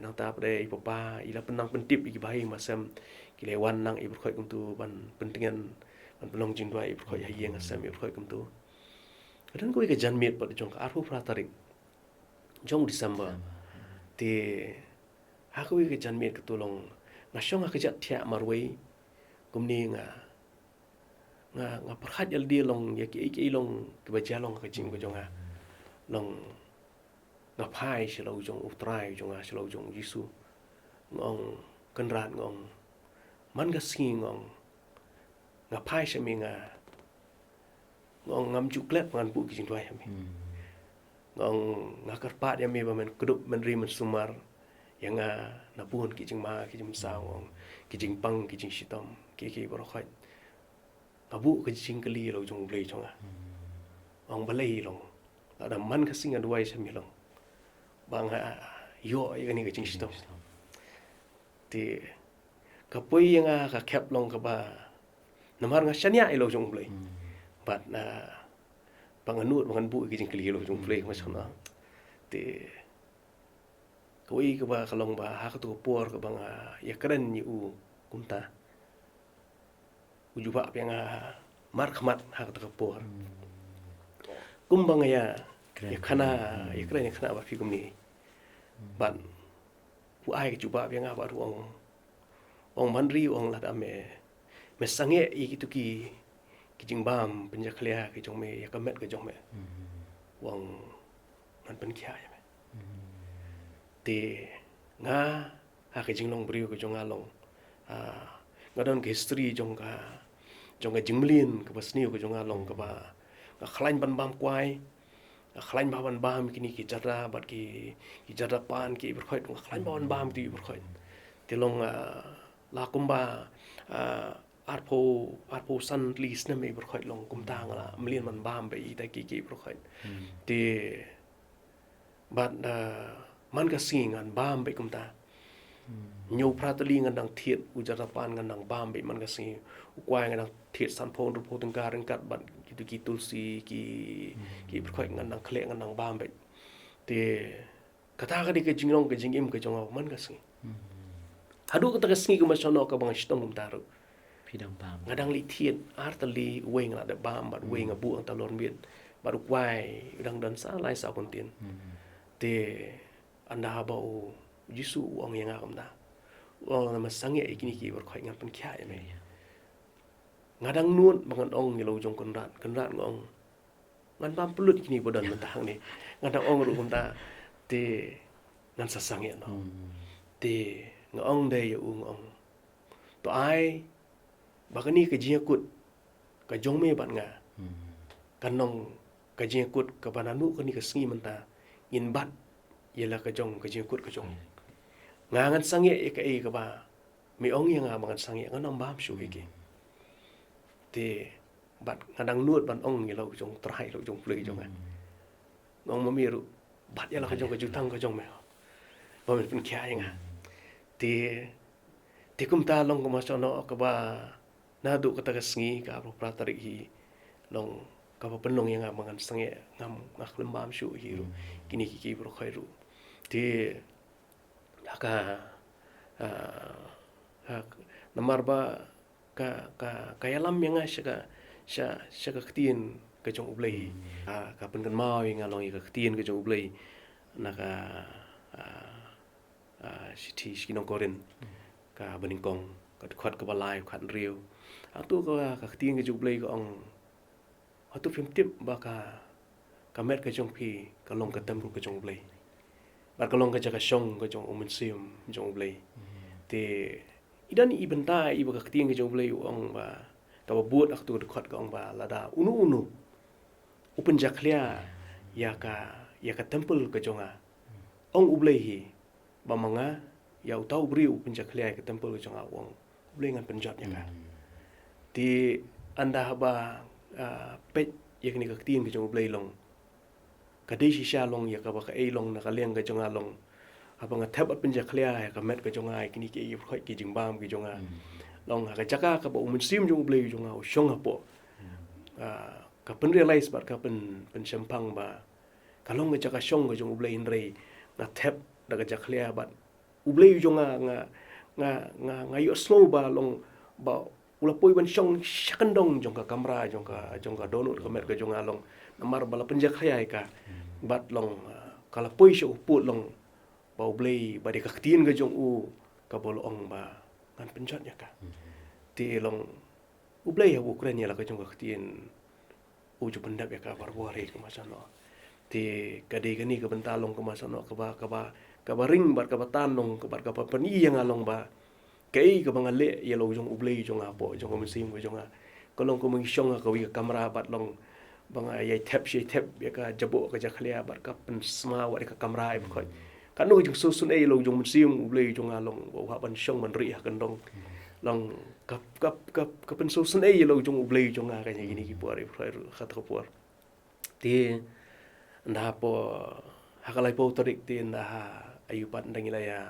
nangta pat de i papa i la pynnang pyntip ïa ki bahaïing bahasem, ki la wan nang, i Baroh Khoit, kumtu ban pyntngen, ban pynlong jingduwai, i Baroh Khoit, ha ïing ha sem, i Baroh Khoit, kumtu. Ka don kawei ka janmiet pat jong ka arphew phra tarik jong December. Te ha kawei ka janmiet katu long nga shong ha ka jaka thiah marwei, kumne nga, nga, nga pyrkhat ïa lade long ïa kiei kiei long kiba jia long ha ka jingim ka jong nga. Long nga phai sha la u jong u Trai jong nga, sha la u jong u Jisu. Nga ong, Kynrad, nga ong, man ka sngi, nga ong, nga phai sha me, nga, nga ong, ngam ju klet ba ngan buh ki jingduwai ha me. Nga ong, nga kyrpad ïa me ba men kdup, men ri, men sumar ïa nga na bun ki jingma, ki jingmynsaw, nga ong, ki jingpang, ki jingshitom, kiei kiei, i Baroh Khoit. Nga buh ka jingkylli ïa la u jong u Blei jong nga. Nga ong, balei long? Lada man ka sngi nga duwai sha me long ba nga ïoh ïa kane ka jingshitom. Te ka poi ïa nga ka khep long kaba, namar nga shaniah ïa la u jong u Blei. Bad, ah, ba ngan nud ba ngan buh ïa ka jingkylli ïa la u jong u Blei, kumba shano. Te kawei kaba ka long ba ha katu ka por kaba nga ïakren ïa u kumta, u jubab ïa nga markhmat ha katu ka por. Kumba nga ïa, ïakren, ïakren, ïakren bad phi kumne. Bad u ai ka jubab ïa nga bad u ong, ong, Manri, ong, lada me, me sangeh ïa kitu ki, ki jingbam pynjakhlia ki jong me ïa ka met ka jong me, u ong, ngan pynkhiah ïa me. Te nga, ha ka jinglong briew ka jong nga long, ah, nga don ka history jong ka, jong ka jingmlien kaba sniew ka jong nga long kaba nga khlaiñ ban bam kwai, nga khlaiñ bha ban bam kine ki jada bad ki, ki jada pan, ki, i Baroh Khoit, nga khlaiñ bha ban bam kito, i Baroh Khoit. Te long, ah, la kumba, ah, arphew, arphew san tylli snem, i Baroh Khoit, long kumta nga la mlien ban bam bad ita ki, ki, i Baroh Khoit. Te bad, ah, man ka sngi ngan bam bad kumta. Hynñiew phra tylli ngan dang thied, u jada pan ngan dang bam bad man ka sngi. U kwai ngan dang thied sanphew hynriewphew tyngka ryngkat bad kitu ki tulsi, ki, ki, i Baroh Khoit, ngan dang khleh, ngan dang bam bad. Te kata ka dei ka jinglong ka jingim ka jong nga man ka sngi. Haduh kata ka sngi kumba shano kaba nga shitom kumta ruh, phi dang bam, nga dang leit thied ar tylli, uwei nga la dep bam bad uwei nga buh hangta lor miet. Bad u kwai u dang don sa lai saw kyntien. Te ynda ba u Jisu u ong ïa nga kumta, u ong, lada me sangeh ïa kine ki, i Baroh Khoit, ngan pynkhiah ïa me. Nga dang nud ba ngan ong ïa la u jong Kynrad, Kynrad, nga ong, ngan bam pynlut ïa kine ba don mynta hangne. Nga dang ong ruh kumta, te ngan sa sangeh noh. Te nga ong de ïa u, nga ong, to ai ba kane ka jingïakut ka jong me bad nga kan long ka jingïakut kaba naduh kane ka sngi mynta ngin bat ïa la ka jong ka jingïakut ka jong me. Nga ngan sangeh ïa kaei kaba me ong ïa nga ba ngan sangeh, ngan ym bam shuh ïa ki. Te Bad nga dang nud ban ong ïa la u jong u Trai, la u jong u Blei jong nga. Nga ong, mami ruh, bat ïa la ka jong ka jutang ka jong me, ba men pynkhia ïa nga. Te, te kumta long kumba shu noh kaba naduh kata ka sngi ka arphew phra tarik hi long kaba pynlong ïa nga ba ngan sangeh, ngam, nga khlem bam shuh hi ruh kine ki, ki briew khoi ruh. Te ha ka, ah, ha, namar ba ka, ka, ka ïalam ïa nga sha ka, sha, sha ka ktien ka jong U Blei. Ah, ka pynkynmaw ïa nga long ïa ka ktien ka jong U Blei na ka, ah, ah, shithi sha ki nong Korinth, kaba nyngkong, ka dkhot kaba lai, khathynriew. Hato ka, ka ktien ka jong U Blei ka ong, hato phim tip ba ka, ka met ka jong phi ka long ka templ ka jong U Blei, bad ka long ka jaka shong ka jong U Mynsiem jong U Blei. Te i don i bynta iba ka ktien ka jong U Blei u ong ba, kaba bud ha kato ka dkhot ka ong ba, lada uno uno u pynjakhlia ïa ka, ïa ka templ ka jong nga, ong U Blei hi, ba ma nga, ïa uta u briew u pynjakhlia ïa ka templ ka jong nga, u ong U Blei, ngan pynjot ïa ka. Te ynda haba, ah, peit ïa kane ka ktien ka jong U Blei long, ka dei shisha long ïa kaba kaei long na ka liang ka jong nga long, haba nga thep bad pynjakhlia ïa ka met ka jong nga, ïa kine ki, ïa ki briew khoi, ki jingbam ki jong nga, long ha ka jaka kaba U Mynsiem jong U Blei jong nga u shong hapoh. Ah, ka pynrealize bad ka pyn, pynshemphang ba ka long ka jaka shong ka jong U Blei, hynrei nga thep da ka jakhlia bad U Blei u jong nga, nga, nga, nga, nga ïohsngew ba long ba u la poi ban shong sha kyndong jong ka kamra, jong ka, jong ka dohnud ka met ka jong nga long, namar ba la pynjakhlia ïa ka. Bad long, ah, ka la poi sha u pud long ba U Blei, ba dei ka ktien ka jong u kaba la ong ba ngan pynjot ïa ka. Te long U Blei haba u kren ïa la ka jong ka ktien, u ju pyndep ïa ka barabor hi kumba shu noh. Te ka dei kane ka bynta long kumba shu noh kaba, kaba, kaba ring bad kaba tan long, bad kaba pyni ïa nga long ba kaei kaba nga leh ïa la u jong U Blei jong nga hapoh jong ka mynsiem ka jong nga, ka long kumba ngi shong ha kawei ka kamra bad long ba nga ïai thep, ïai thep ïa ka jaboh ka jakhlia bad ka pynsma wat ïa ka kamra, ïa pyrkhat. Katno ka jingsngewsynei ïa la u jong u Mynsiem U Blei jong nga long, ba u hap ban shong ban rieh ha kyndong. Long ka, ka, ka, ka pynsngewsynei ïa la u jong U Blei jong nga, ka jong kine ki por, ïa pyrkhat ruh kata ka por. Te ynda hapoh, ha ka laiphew tarik te ynda ha, aiu pat ynda ngi la ïa,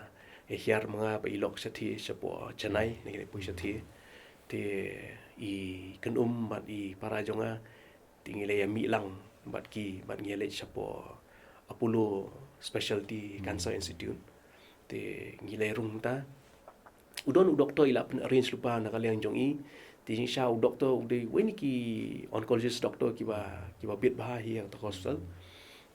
ïa hiar ma nga bad i lok shathie shapoh Chennai, ngi la poi shathie. Te i kynum bad i para jong nga, te ngi la ïa mih lang bad ki, bad ngi ïa leit shapoh Apollo Specialty Cancer Institute. Te ngi la ïa rung mynta. U don u doktor i la pyn-arrange lypa na ka liang jong i. Te jingshisha u doktor u dei uwei na ki oncologist doktor kiba, kiba bit bha hi ha kata ka hospital.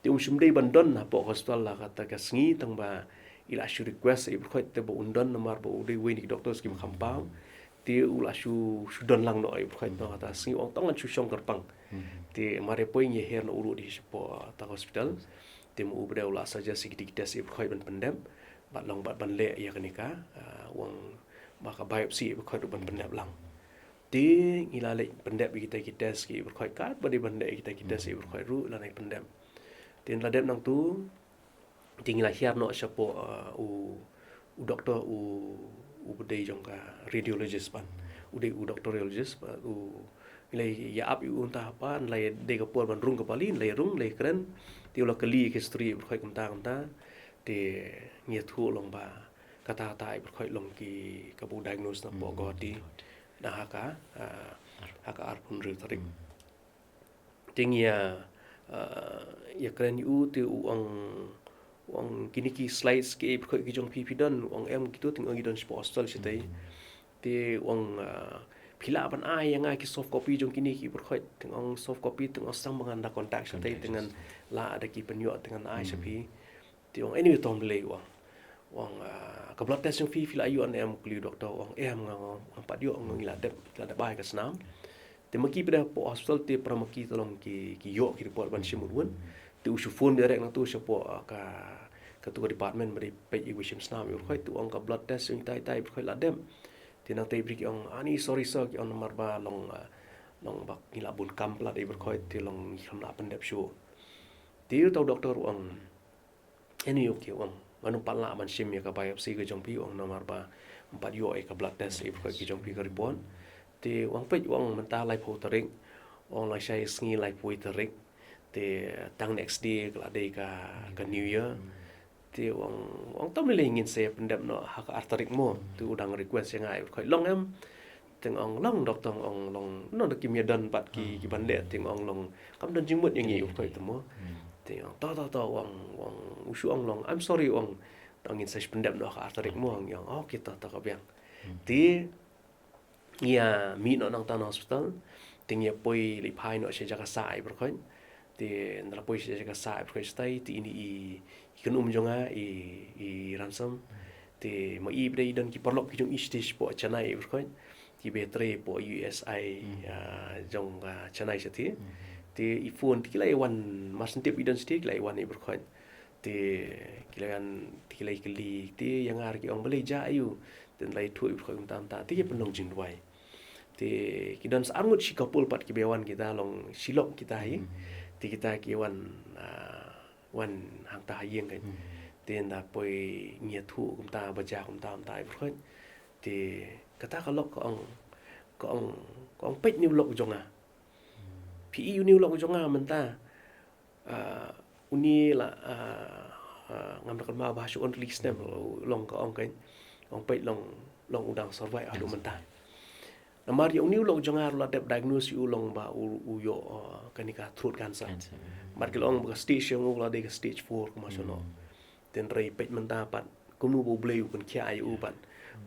Te um shym dei ban don hapoh hospital ha kata ka sngi, tang ba i la shu request ïa i pyrkhat te ba un don namar ba u dei uwei na ki doctors kiba kham paw. Te u la shu, shu don lang noh ïa i pyrkhat noh ha kata ka sngi, u ong tang ngan shu shong kyrpang. Te mar ïa poi ngi ïa hiar noh u ruh dei shapoh kata ka hospital. Te ma u pat u la suggest ïa kita ki test ïa i pyrkhat ban pyndep. Bad long bad ban leh ïa kane ka, ah, u ong ba ka biopsy ïa i pyrkhat ruh ban pyndep lang. Te ngi la leit pyndep ïa kita ki test ïa i pyrkhat, katba dei ban leh ïa kita ki test ïa i pyrkhat ruh la nang pyndep. Te la dep nangtu, te ngi la hiar noh shapoh, ah, u, u doktor u, uba dei jong ka radiologist pat. U dei u doktor radiologist pat, u, ngi la ïa ap ïa u mynta pat, la ïa dei ka por ban rung ka pali, la ïa rung, la ïa kren. Te u la kylli ïa ka history ïa i pyrkhat kumta kumta. Te ngi ïathuh long ba kata kata ïa i pyrkhat long ki, kaba u diagnose na poh Guwahati. Na ha ka, ah, ha ka arphew hynriew tarik. Te ngi ïa, ah, ïa kren ïa u te u ong, u ong kine ki slides ki ïa i pyrkhat ki jong phi phi don, u ong em kito, te nga ong ngi don shapoh hospital shatei. Te u ong, ah, phi lah ban ai ïa nga ki soft copy jong kine ki ïa i pyrkhat, te nga ong soft copy, te nga ong sdang ba ngan da contact shatei, te ngan lah da ki pynïoh, te ngan ai sha phi. Te u ong, anyway, to ym lei, u ong. U ong, ah, ka blood test jong phi, phi la ïoh ne em, u kylli u doktor, u ong, em, nga, nga, ngam pat ïoh, u ong, ngi la dep, la dep ai ka snam. Te ma ki pat hapoh hospital te para ma ki te long ki, ki ïoh ki report ban shim wut wut. Te u shu phone direct nangtu shapoh, ah, ka, kato ka department ba dei peit ïa kiba shim snam ïa i pyrkhat, te u ong ka blood test jong itai itai i pyrkhat la dep. Te nangta i briew ki ong, ani sorry sir, ki ong namar ba long, ah, long ba ngi la bun kam palat ïa i pyrkhat, te long ngi khlem lah pyndep shuh. Te uta u doktor u ong, anyway, okay, u ong, ngan ym pat lah ban shim ïa ka biopsy ka jong phi, u ong, namar ba ym pat ïoh ïa ka blood test ïa i pyrkhat ki jong phi ka report. Te u ong peit, u ong mynta laiphew tarik, Ong lashai sngi laiphew tarik. Te tang next day ka la dei ka, ka New Year. Te ong, ong tam lei ngin sa pyndep noh ha ka ar tarik mo. Te u dang request ïa nga, i Brkhoi, long em? Te ong long, dok tang ong long, no da kim ïa don pat ki, ki ban leh, te ong long, kam don jingmut ïa ngi, i Brkhoi, te mo. Te ong to, to, to, ong, ong u shu ong long, I'm sorry, ong. Tang ngin sa pyndep noh ha ka ar tarik mo, ong, ong, okay, to, to, ka biang. Te ngi ïa mih noh nangta na hospital. Te ngi ïa poi leit phai noh sha jaka sah, i Brkhoi. Te nda la poi sha jaka sah, i Brkhoi, shatai te ine i, i kynum jong nga, i, i Ransom. Te ma i pat i don ki paralok ki jong i shatei shapoh Chennai, i Brkhoi. Ki ba trei hapoh U S I, ah, jong, ah, Chennai shatei. Te i phone te ki la ïa wan, mar shen tip i don shatei, ki la ïa wan, i Brkhoi. Te ki la ïa, te ki la ïa kylli, te ïa nga ruh ki ong balei, jia aiu. Te nda la ïathuh, i Brkhoi, kumta kumta, te ki pynlong jingduwai. Te ki don sa arngut shi couple pat ki ba wan, kita long shi lok kita hi. Te kita ki wan, ah, wan hangta ha ïing kan. Te nda poi ngi ïathuh kumta ba jia kumta kumta, i Brkhoi. Te kata ka lok ka ong, ka ong, ka ong peit une u lok jong nga. Phi i une u lok jong nga mynta. Ah, une la, ah, ah, ngam da kynmaw ba shu on release snem, long ka ong kan. Ong peit long, long u dang survive haduh mynta. Namar ïa une u lok jong nga ruh la dep diagnose ïa u long ba u, u ïoh, ah, kane ka throat cancer. Bad ki la ong ba ka stage jong u la dei ka stage four kumba shu noh. Te hynrei peit mynta pat kumno ba U Blei u pynkhiah ïa u pat.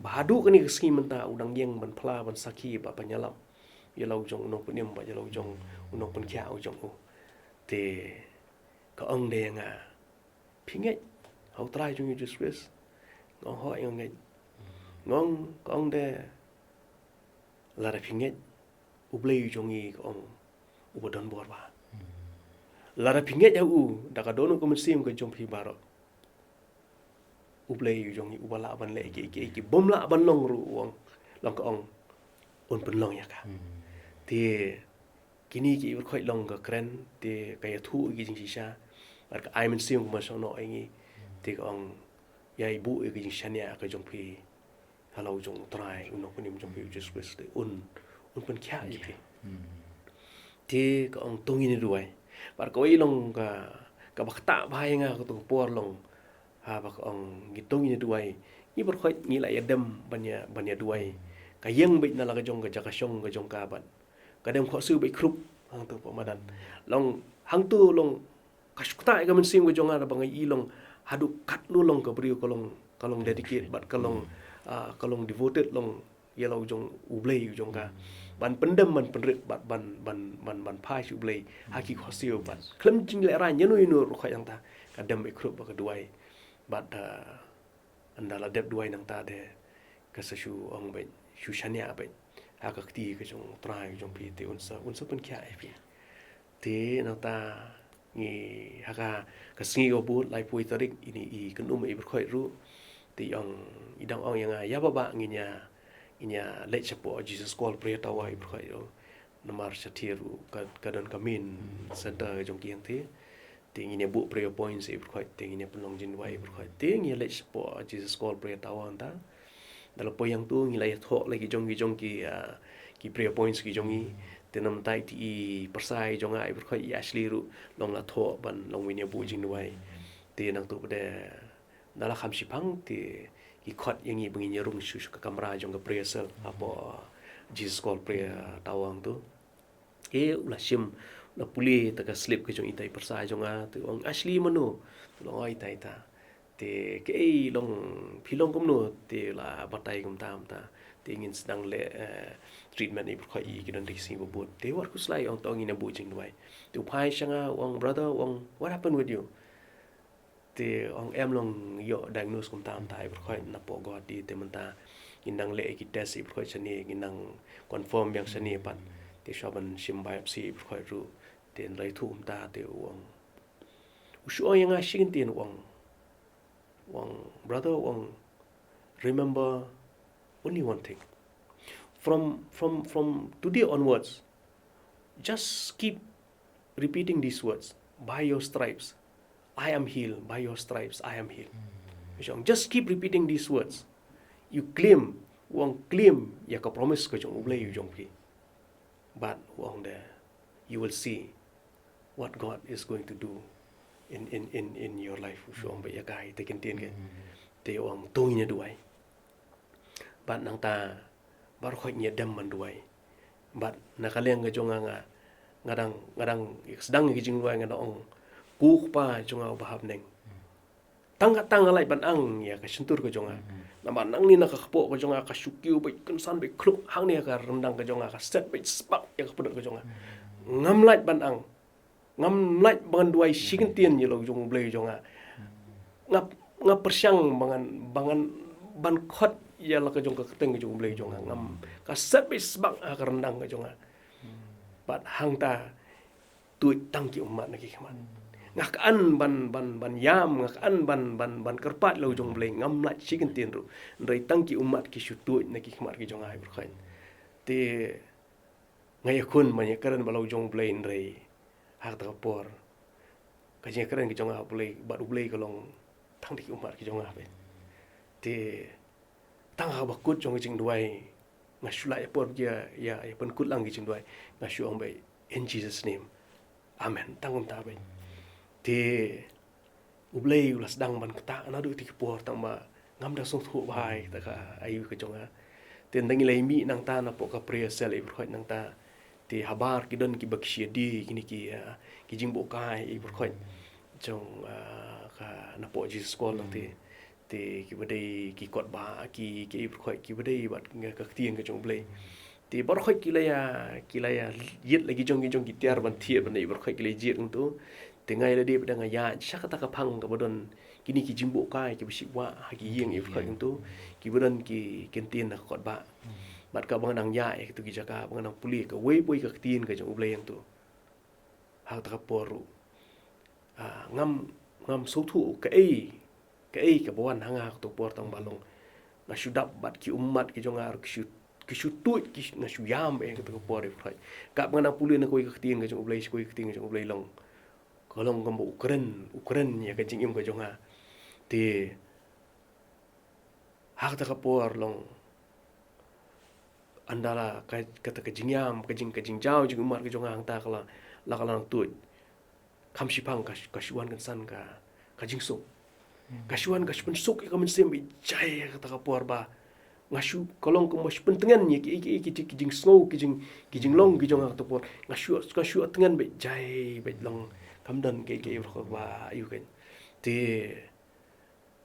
Ba haduh kane ka sngi mynta u dang ïeng ban phla, ban sakhi, ba ban ïalap ïa la u jong u nongpynim, ba ïa la u jong u nongpynkhiah u jong u. Te ka ong de ïa nga, phi ngeit ha U Trai jong ngi U Jisu Khrist? Nga ong hooid nga ngeit. Nga ong, ka ong de, lada phi ngeit, U Blei u jong ngi, ka ong, uba don bor bha. Lada phi ngeit ha u da ka dohnud ka mynsiem ka jong phi baroh, U Blei u jong ngi uba lah ban leh kiei kiei ki bym lah ban long ruh, u ong, long ka ong, un pynlong ïa ka. Te kine ki, i Brkhoi, long ka kren, te ka ïathuh ïa ki jingshisha. Bad ka ai mynsiem kumba shu noh ïa ngi. Te ka ong, ïai buh ïa ki jingshaniah ka jong phi ha la u jong U Trai, u nongpynim jong phi U Jisu Khrist, te un, un pynkhiah ïa phi. Te ka ong to ngin ïa duwai. Bad kawei long ka, kaba ktah bha ïa nga kato ka por long, ha, ba ka ong ngi to ngin ïa duwai. Ngi baroh khoit ngi la ïa dem ban ïa, ban ïa duwai. Ka ïeng beit na la ka jong ka jaka shong ka jong ka bad ka dem khohsiew beit khrup hangto hapoh madan. Long hangto long ka shu ktah ïa ka mynsiem ka jong nga ba nga i long haduh katno long ka briew ka long, ka long dedicate bad ka long, ah, ka long devoted long ïa la u jong U Blei u jong ka. Ban pyndem, ban pynrit bad ban, ban, ban, ban phai sha U Blei ha ki khohsiew bad khlem jinglehrain ïano ïano ruh khoit hangta ka dem beit khrup bad ka duwai. Bad, ah, ynda la dep duwai nangta de ka sa shu ong beit, shu shaniah beit ha ka kti ka jong U Trai ka jong phi, te un sa, un sa pynkhiah ïa phi. Te nangta ngi ha ka, ka sngi kaba bud laiphew tarik ine i kynum i Briew Khoit ruh. Te i ong, i dang ong ïa nga, ïa Bah, Bah, ngin ïa, ngin ïa leit shapoh Jesus Call Prayer Tower i Briew Khoit ruh. Namar shathie ruh ka, ka don ka main center jong ki hangthie. Te ngin ïa buh prayer points i Briew Khoit, te ngin ïa pynlong jingduwai i Briew Khoit. Te ngin ïa leit shapoh Jesus Call Prayer Tower hangta. Ynda la poi hangto ngi la ïa thoh la ki jong ki jong ki, ah, ki prayer points ki jong ngi. Te namar ba i pyrsa i jong nga i Briew Khoit i Ashley ruh long la thoh ban long win ïa buh jingduwai. Te nangto pat de ynda la kham shiphang te ki khot ïa ngi ba ngin ïa rung sha, sha ka kamra jong ka prayer cell hapoh Jesus Call Prayer Tower hangto. Te u la shim, u la pule ïa ka slip ka jong ita i pyrsa jong nga, te u ong, "Ashley mano?" Te u ong, "Oh, ita, ita." Te kaei long, phi long kumno, te u la batai kumta kumta. Te ngin sdang leh, eh, treatment i Briew Khoit, i ki don da ki sngi ba bud. Te wat khuslai, u ong, to ngin ïa buh jingduwai. Te u phai sha nga, u ong, "Brother," u ong, "what happened with you?" Te u ong, "Em long ïoh diagnose kumta kumta i Briew Khoit napoh Guwahati, te mynta ngin nang leh ki test i Briew Khoit shane, ngin nang confirm biang shane pat. Te shuwa ban shim biopsy i Briew Khoit ruh." Te ynda la ïathuh kumta te u ong, u shu ong ïa nga shi kyntien, u ong, u ong, "Brother," u ong, "remember only one thing. From, from, from today onwards, just keep repeating these words, 'By your stripes, I am healed. By your stripes, I am healed.'" U ong, "Just keep repeating these words." U claim, u ong, claim ïa ka promise ka jong U Blei u jong phi. Bad u ong de, you will see what God is going to do in in in in your life. Shu ong beit ïa ka, ïa ka ktien ka. Te u ong to ngin ïa duwai. Bad nangta baroh khoit ngi ïa dem ban duwai. Bad na ka liang ka jong nga, nga dang, nga dang sdang ïa ka jingduwai, nga dang ong, Ko Kpa jong nga uba ha bneng, tang katne nga lait ban ang ïa ka shyntur ka jong nga. Namar nangne na ka kpoh ka jong nga ka shu kiew beit, kynsan beit, khluk hangne ïa ka ryndang ka jong nga, ka set beit sbak ïa ka pdeng ka jong nga. Ngam lait ban ang. Ngam lait ban duwai shi kyntien ïa la ka jong U Blei jong nga. Nga, nga pyrshang ba ngan, ba ngan ban khot ïa la ka jong ka kyrteng ka jong U Blei jong nga. Ngam, ka set beit sbak ha ka ryndang ka jong nga. Bad hangta tuid tang ki ummat na ki khmat. Nga kan ban, ban, ban ïam, nga kan ban, ban, ban kyrpad la ka jong U Blei, ngam lait shi kyntien ruh. Hynrei tang ki ummat ki shu tuid na ki khmat ki jong nga, ïa pyrkhat. Te nga ïakhun ban ïakren bad la ka jong U Blei, hynrei ha kata ka por ka jingïakren ka jong nga bad U Blei ka long tang da ki ummat ki jong nga beit. Te tang ha kaba kut jong ka jingduwai, nga shu lah ïa por ïa, ïa, ïa pynkut lang ka jingduwai, nga shu ong beit, "In Jesus' name. Amen." Tang kumta beit. Te U Blei u la sdang ban ktah naduh kata ka por, tang ba ngam da sngewthuh bha ïa kata ka aïu ka jong nga. Te nda ngi la mih nangta napoh ka prayer cell, ïa pyrkhat, nangta. Te habar ki don kiba ki shia die kine ki, ah, ki jingbuhkai, ïa pyrkhat, jong, ah, ka napoh Jesus Call nangta. Te kiba dei ki kot ba ki, ki, ïa pyrkhat, kiba dei bad nga ka ktien ka jong U Blei. Te baroh khoit ki la ïa, ki la ïa ïit la ki jong ki jong ki tiar ban thied ban ïa, baroh khoit ki la ïa jied kumto. Te nga ïa lade pat nga ïaid sha kata ka phang kaba don kine ki jingbuhkai kiba shim bha ha ki ïing, ïa pyrkhat, kumto. Kiba don ki kyntien na ka kot ba. Bad kaba nga dang ïaid ha kito ki jaka ba nga dang pule kawei pa kawei ka ktien ka jong U Blei hangto. Ha kata ka por ruh, ah, ngam, ngam sngewthuh kaei, kaei kaba wan ha nga ha kata ka por, tang ba long nga shu dap bad ki ummat ki jong nga ruh ki shu, ki shu tuid, ki, nga shu ïam beit ha kata ka por, ïa pyrkhat. Kaba nga dang pule na kawei ka ktien ka jong U Blei sha kawei ka ktien ka jong U Blei, long ka long kumba u kren, u kren ïa ka jingim ka jong nga. Te ha kata ka por long ynda la ka, kata ka jingïam, ka jing, ka jingjaw jingummat ka jong nga hangta ka la, la ka la nang tuid. Kham shiphang ka, ka shu wan kynsan ka, ka jingsuk. Ka shu wan, ka shu pynsuk ïa ka mynsiem beit jai ha kata ka por ba nga shu, ka long kumba shu pyntngen ïa ki, ki, ki, ki jingsngew, ki jing, ki jinglong ki jong nga ha kata ka por. Nga shu, nga shu tngen beit jai beit, long kam don ki, ki, ïa pyrkhat ba aïu kein. Te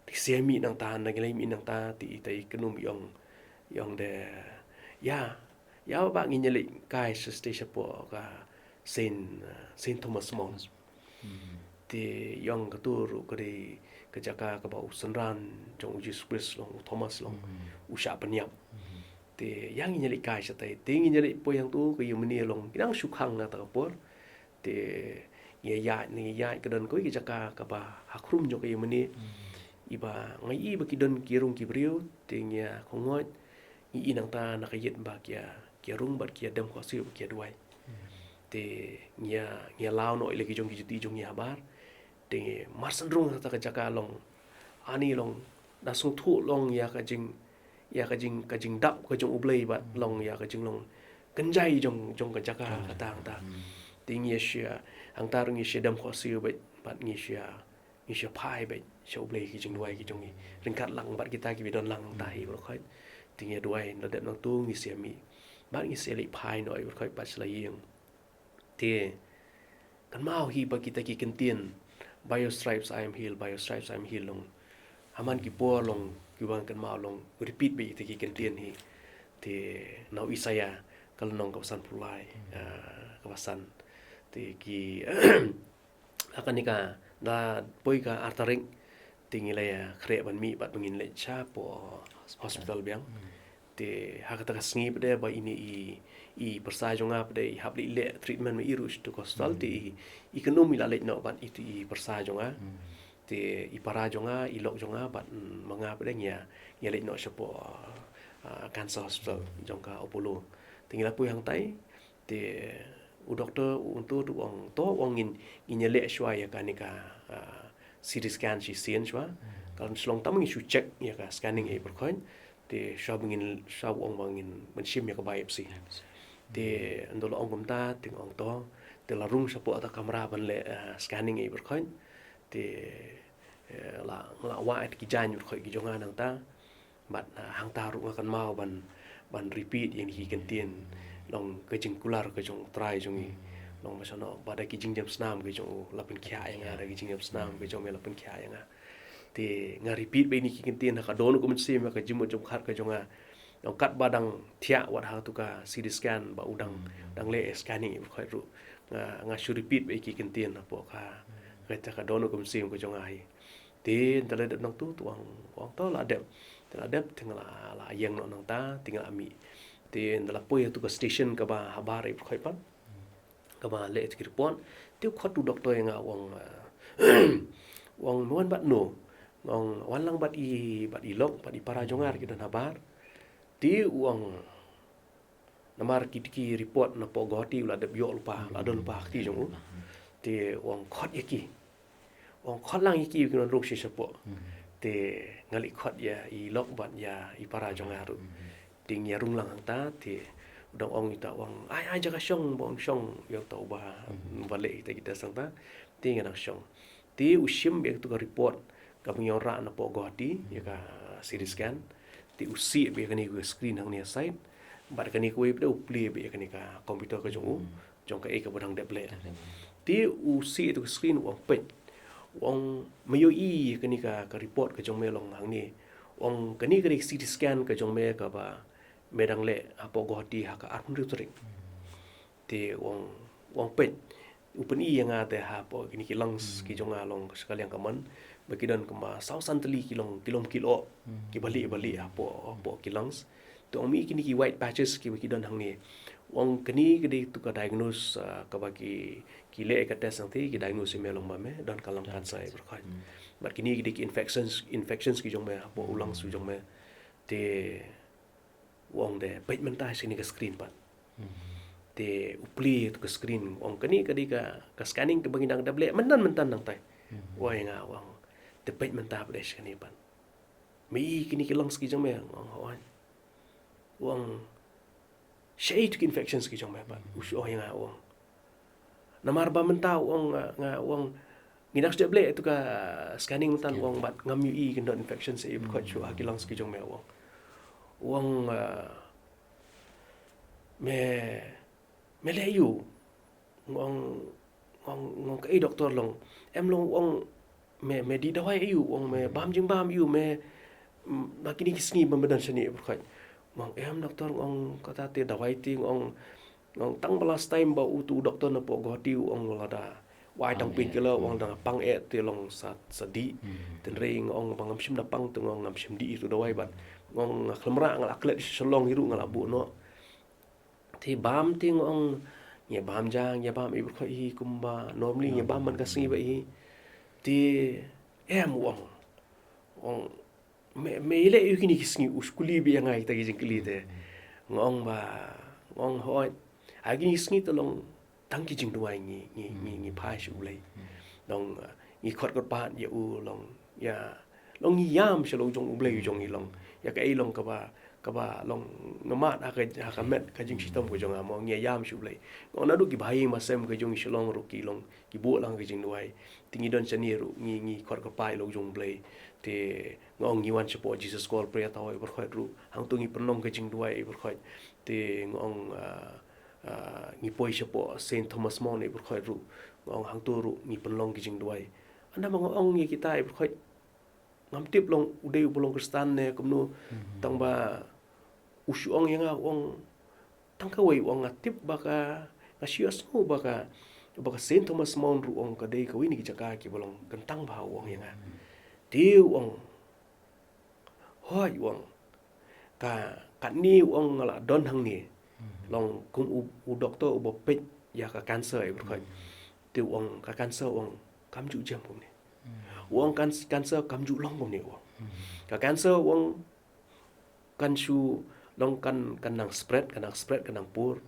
te shu mih nangta, nda ngi la mih nangta, te ita i kynum i ong, i ong de, ïa, ïa ba ngin ïa leit kai sha station shapoh ka Saint, uh, Saint Thomas Mount. Te i ong kato ruh ka dei ka jaka kaba u synran jong u Jisu Khrist long, u Thomas long, u shah pynïap. Te ïa ngin ïa leit kai shatai, te ngin ïa leit poi hangto, ka ïing mane long ki dang shu khang na kata ka por. Te ngi ïaid, ngi ïaid, ka don kawei ka jaka kaba ha khrum jong ka ïing mane. Iba nga i ba ki don ki rung ki briew, te ngi ïa khongwot, ngi i nangta na ka ïit ba ki ïa, ki ïa rung bad ki ïa dem khohsiew bad ki ïa duwai. Te ngi ïa, ngi ïa law noh ïa la ki jong ki juti jong ngi habar. Te ngi marshen rung ha kata ka jaka long, ani long, da sngewthuh long ïa ka jing, ïa ka jing, ka jingdap ka jong U Blei bad long ïa ka jinglong kynjai jong, jong ka jaka kata hangta. Te ngi ïa shia, hangta ruh ngi shia dem khohsiew bad, bad ngi shia, ngi shia phai bad sha U Blei ki jingduwai ki jong ngi. Ryngkat lang bad kita kiba don lang hangta hi baroh khoit. Te ngi ïa duwai, nda dep nangto ngi shia mih. Bad ngi shia leit phai noh hi baroh khoit bad sha la ïing. Te kynmaw hi ba kita ki kyntien, "By your stripes I am healed, by your stripes I am healed," long ha man ki por long kiba nga kynmaw long repeat beit kita ki kyntien hi. Te na u Isaïah ka lynnong kaba sanphew lai, ah, kaba san. Te ki, ha kane ka, da poi ka ar tarik, te ngi la ïa khreh ban mih bad ba ngin leit shapoh hospital biang. Te ha kata ka sngi pat de ba ine i, i pyrsa jong nga pat de i hap leit leh treatment ma i ruh sha tu ka hospital, te i, i kynum i la leit noh bad itu i pyrsa jong nga. Te i para jong nga, i lok jong nga bad, mm, ma nga pat de ngi ïa, ngi ïa leit noh shapoh, ah, cancer hospital jong ka Apollo. Te ngi la poi hangtai, te u doktor u ong to, u ong to, u ong ngin, ngin ïa leh shuwa ïa kane ka, ah, C T scan shisien shuwa. Ka long shu long tang ba ngin shu check ïa ka scanning ei baroh khoit. Te shuwa ba ngin, shuwa u ong ba ngin, ban shim ïa ka biopsy. Te ynda la ong kumta, te nga ong to, Te la rung shapoh ta kamra ban leh, eh, scanning ïa i pyrkhat. Te, eh, la, la wad ki jaiñ pyrkhat ki jong nga nangta. Bad, eh, hangta ruh nga kynmaw ban, ban repeat ïa kine ki kyntien. Long ka jingkular ka jong u Trai jong ngi. Long ba shano, ba da ki jingjem snam ka jong u la pynkhiah ïa nga, da ki jingjem snam ka jong me la pynkhiah ïa nga. Te nga repeat beit ïa kine ki kyntien ha ka dohnud ka mynsiem, ha ka jingmut jingpyrkhat ka jong nga. Long katba dang thiah wat ha tu ka C T scan ba u dang, dang leh scanning ïa i pyrkhat ruh. Nga, nga shu repeat beit ïa kine ki kyntien hapoh ka, ka, ka dohnud ka mynsiem ka jong nga hi. Te ynda la dep nangtu, te u ong, u ong to la dep. Te la dep, te nga la, la ïeng noh nangta, te nga la mih. Te ynda la poi ha tu ka station kaba habar ïa i pyrkhat pat, kaba leh ïa tu ki report. Te u khot u doktor ïa nga, u ong, eh, u ong me wan bad no? Nga ong wan lang bad i, bad i lok, bad i para jong nga ruh ki don habar. Te u ong namar ki, ki report napoh Guwahati u la dep ïoh lypa, la don lypa ha kti jong u. Te u ong khot ïa ki. U ong khot lang ïa ki, kin wan rung shisha poh. Te nga leit khot ïa i lok bad ïa i para jong nga ruh. Te ngi ïa rung lang hangta, te u dang ong ïa uta, u ong ai, ai jaka shong, ba un shong ïa uta uba, ba leh ïa kita ki test hangta. Te ngi dang shong. Te u shim beit ïa tu ka report kaba ngi wanrah napoh Guwahati, ïa ka C T scan. Te u sieh beit ïa kane ka screen hangne ha side. Bad kane kawei pat u plie beit ïa kane ka computer ka jong u, jong kaei kaba dang dep leh. Te u sieh ïa tu ka screen, u ong peit. U ong me ïohi ïa kane ka, ka report ka jong me long hangne. U ong kane ka dei ka C T scan ka jong me kaba me dang leh hapoh Guwahati ha ka arphew hynriew tarik. Te u ong, u ong peit. U pyni ïa nga te hapoh kine ki lungs ki jong nga long sha ka liang ka mon. Ba ki don kumba saw san tylli ki long, ki long ki lyoh. Kiba lieh, ba lieh hapoh, hapoh ki lungs. Te u ong mih kine ki white patches kiba ki don hangne. U ong kane ka dei tu ka diagnose, ah, kaba ki, ki leh ka test hangta, ki diagnose ïa me long ba me don ka lung cancer ïa pyrkhat. Bad kine ki dei ki infections, infections ki jong me hapoh u lungs u jong me. Te u ong de peit mynta sha kane ka screen pat. Te u plie ïa tu ka screen, u ong kane ka dei ka, ka scanning kaba ngi dang dep leh mynta, mynta nangtai. U ong ïa nga, u ong te peit mynta pat sha kane pat. Me i kine ki lungs ki jong me? Nga ong hooid. U ong shaei tu ki infections ki jong me pat? U shu ong ïa nga, u ong namar ba mynta, u ong, nga, nga, u ong ngi dang shu dep leh ïa tu ka scanning mynta, u ong bad ngam ïohi kin don infections ïa pyrkhat shuh ha ki lungs ki jong me, u ong. U ong, ah, me, me leh aiu? Nga ong, nga ong, nga ong kaei doktor long? Em long, u ong me, me dih dawai aiu? U ong me bam jingbam aiu me, mm, ha kine ki sngi ba me don shane ïa pyrkhat? Nga ong em doktor, nga ong kata te dawai te, nga ong, nga ong tang ba last time ba utu u doktor napoh Guwahati u ong lada wai tang painkiller, u ong da nga pang eh te long sa, sa dih. Te hynrei nga ong ba ngam shym da pang te nga ong ngam shym dih ïa tu dawai bad nga ong nga khlem rah, nga la klet sha Shillong hi ruh nga la buh noh. Te bam te nga ong ngi bam ja, ngi bam ïa pyrkhat hi kumba normally ngi bam man ka sngi bha hi. Te em, u ong, u ong me, me ïaleh aiu kine ki sngi? U shu kylli beit ïa nga kita ki jingkylli te. Nga ong ba, nga ong hooid, ha kine ki sngi te long tang ki jingduwai ngi, ngi, ngi, ngi phai sha U Blei. Long, uh, ngi khot kyrpad ïa u, long ïa, long ngi ïam sha la u jong U Blei u jong ngi, long ïa kaei long kaba, kaba long nga mad ha ka, ha ka met ka jingshitom ka jong nga mo, ngi ïam sha U Blei. Nga ong naduh ki bahaïing bahasem ka jong ngi Shillong ruh ki long ki buh lang ka jingduwai. Te ngi don shane ruh ngi, ngi khot kyrpad ïa la u jong U Blei. Te nga ong ngi wan shapoh Jesus Call Prayer Tower ïa pyrkhat ruh, hangto ngi pynlong ka jingduwai ïa pyrkhat. Te nga ong, ah, ah, ngi poi shapoh Saint Thomas Mount ïa pyrkhat ruh, nga ong hangto ruh ngi pynlong ka jingduwai. Hynda ma nga ong ïa kita ïa pyrkhat, ngam tip long u dei uba long Khristan ne kumno, tang ba u shu ong ïa nga, u ong tang kawei, u ong nga tip ba ka, nga shu ïohsngew ba ka, ba ka Saint Thomas Mount ruh, u ong ka dei kawei na ki jaka kiba long kyntang bha, u ong ïa nga. Te u ong hooid, u ong ka, katne, u ong nga la don hangne long kum u, u doktor uba peit ïa ka cancer ïa pyrkhat. Te u ong ka cancer, u ong kam ju jem kumne. U ong kan, cancer kam ju long kumne, u ong. Ka cancer, u ong kan shu long kan, kan nang spread, kan nang spread, kan nang pur.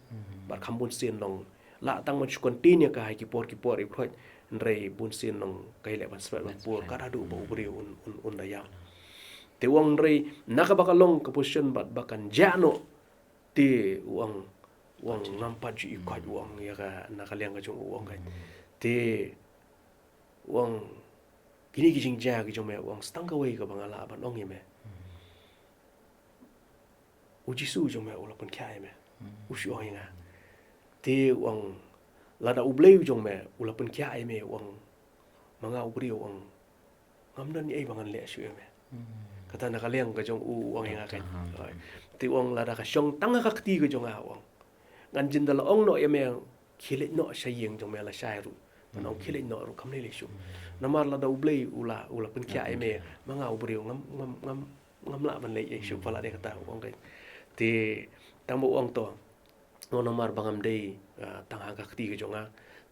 Bad kham bun sien long lah tang ban shu contain ïa ka ha ki por ki por ïa pyrkhat, hynrei bun sien long ka ïaleh ban spread ban pur kat haduh ba u briew un, un, un da ïap. Te u ong hynrei na kaba ka long ka position bad ba kan jah noh, te u ong U ong ngam pat ju i koit, u ong ïa ka, na ka liang ka jong u, u ong ka. Te u ong kine ki jingjia ki jong me, u ong sa tang kawei kaba nga lah ban ong ïa me. U Jisu jong me u la pynkhiah ïa me. U shu ong ïa nga. Te u ong lada U Blei u jong me u la pynkhiah ïa me, u ong ma nga u briew, u ong ngam don ei ba ngan leh shuh ïa me. Kata na ka liang ka jong u, u ong ïa nga ka. Te u ong lada ka shong tang ha ka kti ka jong nga, u ong ngan jin da la ong noh ïa me khie leit noh sha ïing jong me lashai ruh. Ban ong khie leit noh ruh kam lei lei shuh. Namar lada U Blei u la, u la pynkhiah ïa me, ma nga u briew ngam, ngam, ngam, ngam lah ban leh ei shuh, pala dei kata u ong ka. Te tang ba u ong to, u ong namar ba ngam dei, ah, tang ha ka kti ka jong nga.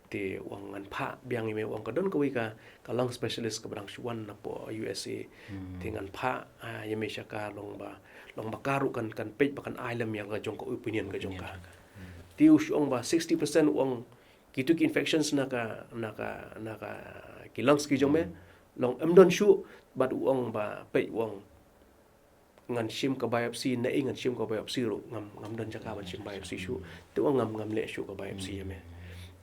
Te u ong ngan phah biang ïa me, u ong ka don kawei ka, ka lung specialist kaba dang shu wan napoh U S A. Te ngan phah, ah, ïa me sha ka, long ba, long ba ka ruh kan, kan peit ba kan ai lem ïa ka jong ka opinion ka jong ka. Te u shu ong ba sixty percent, u ong kitu ki infections na ka, na ka, na ka ki lungs ki jong me, long em don shuh, bad u ong ba peit, u ong ngan shim ka biopsy, naei ngan shim ka biopsy ruh ngam, ngam don jaka ban shim biopsy shuh. Te u ong ngam, ngam leh shuh ka biopsy ïa me.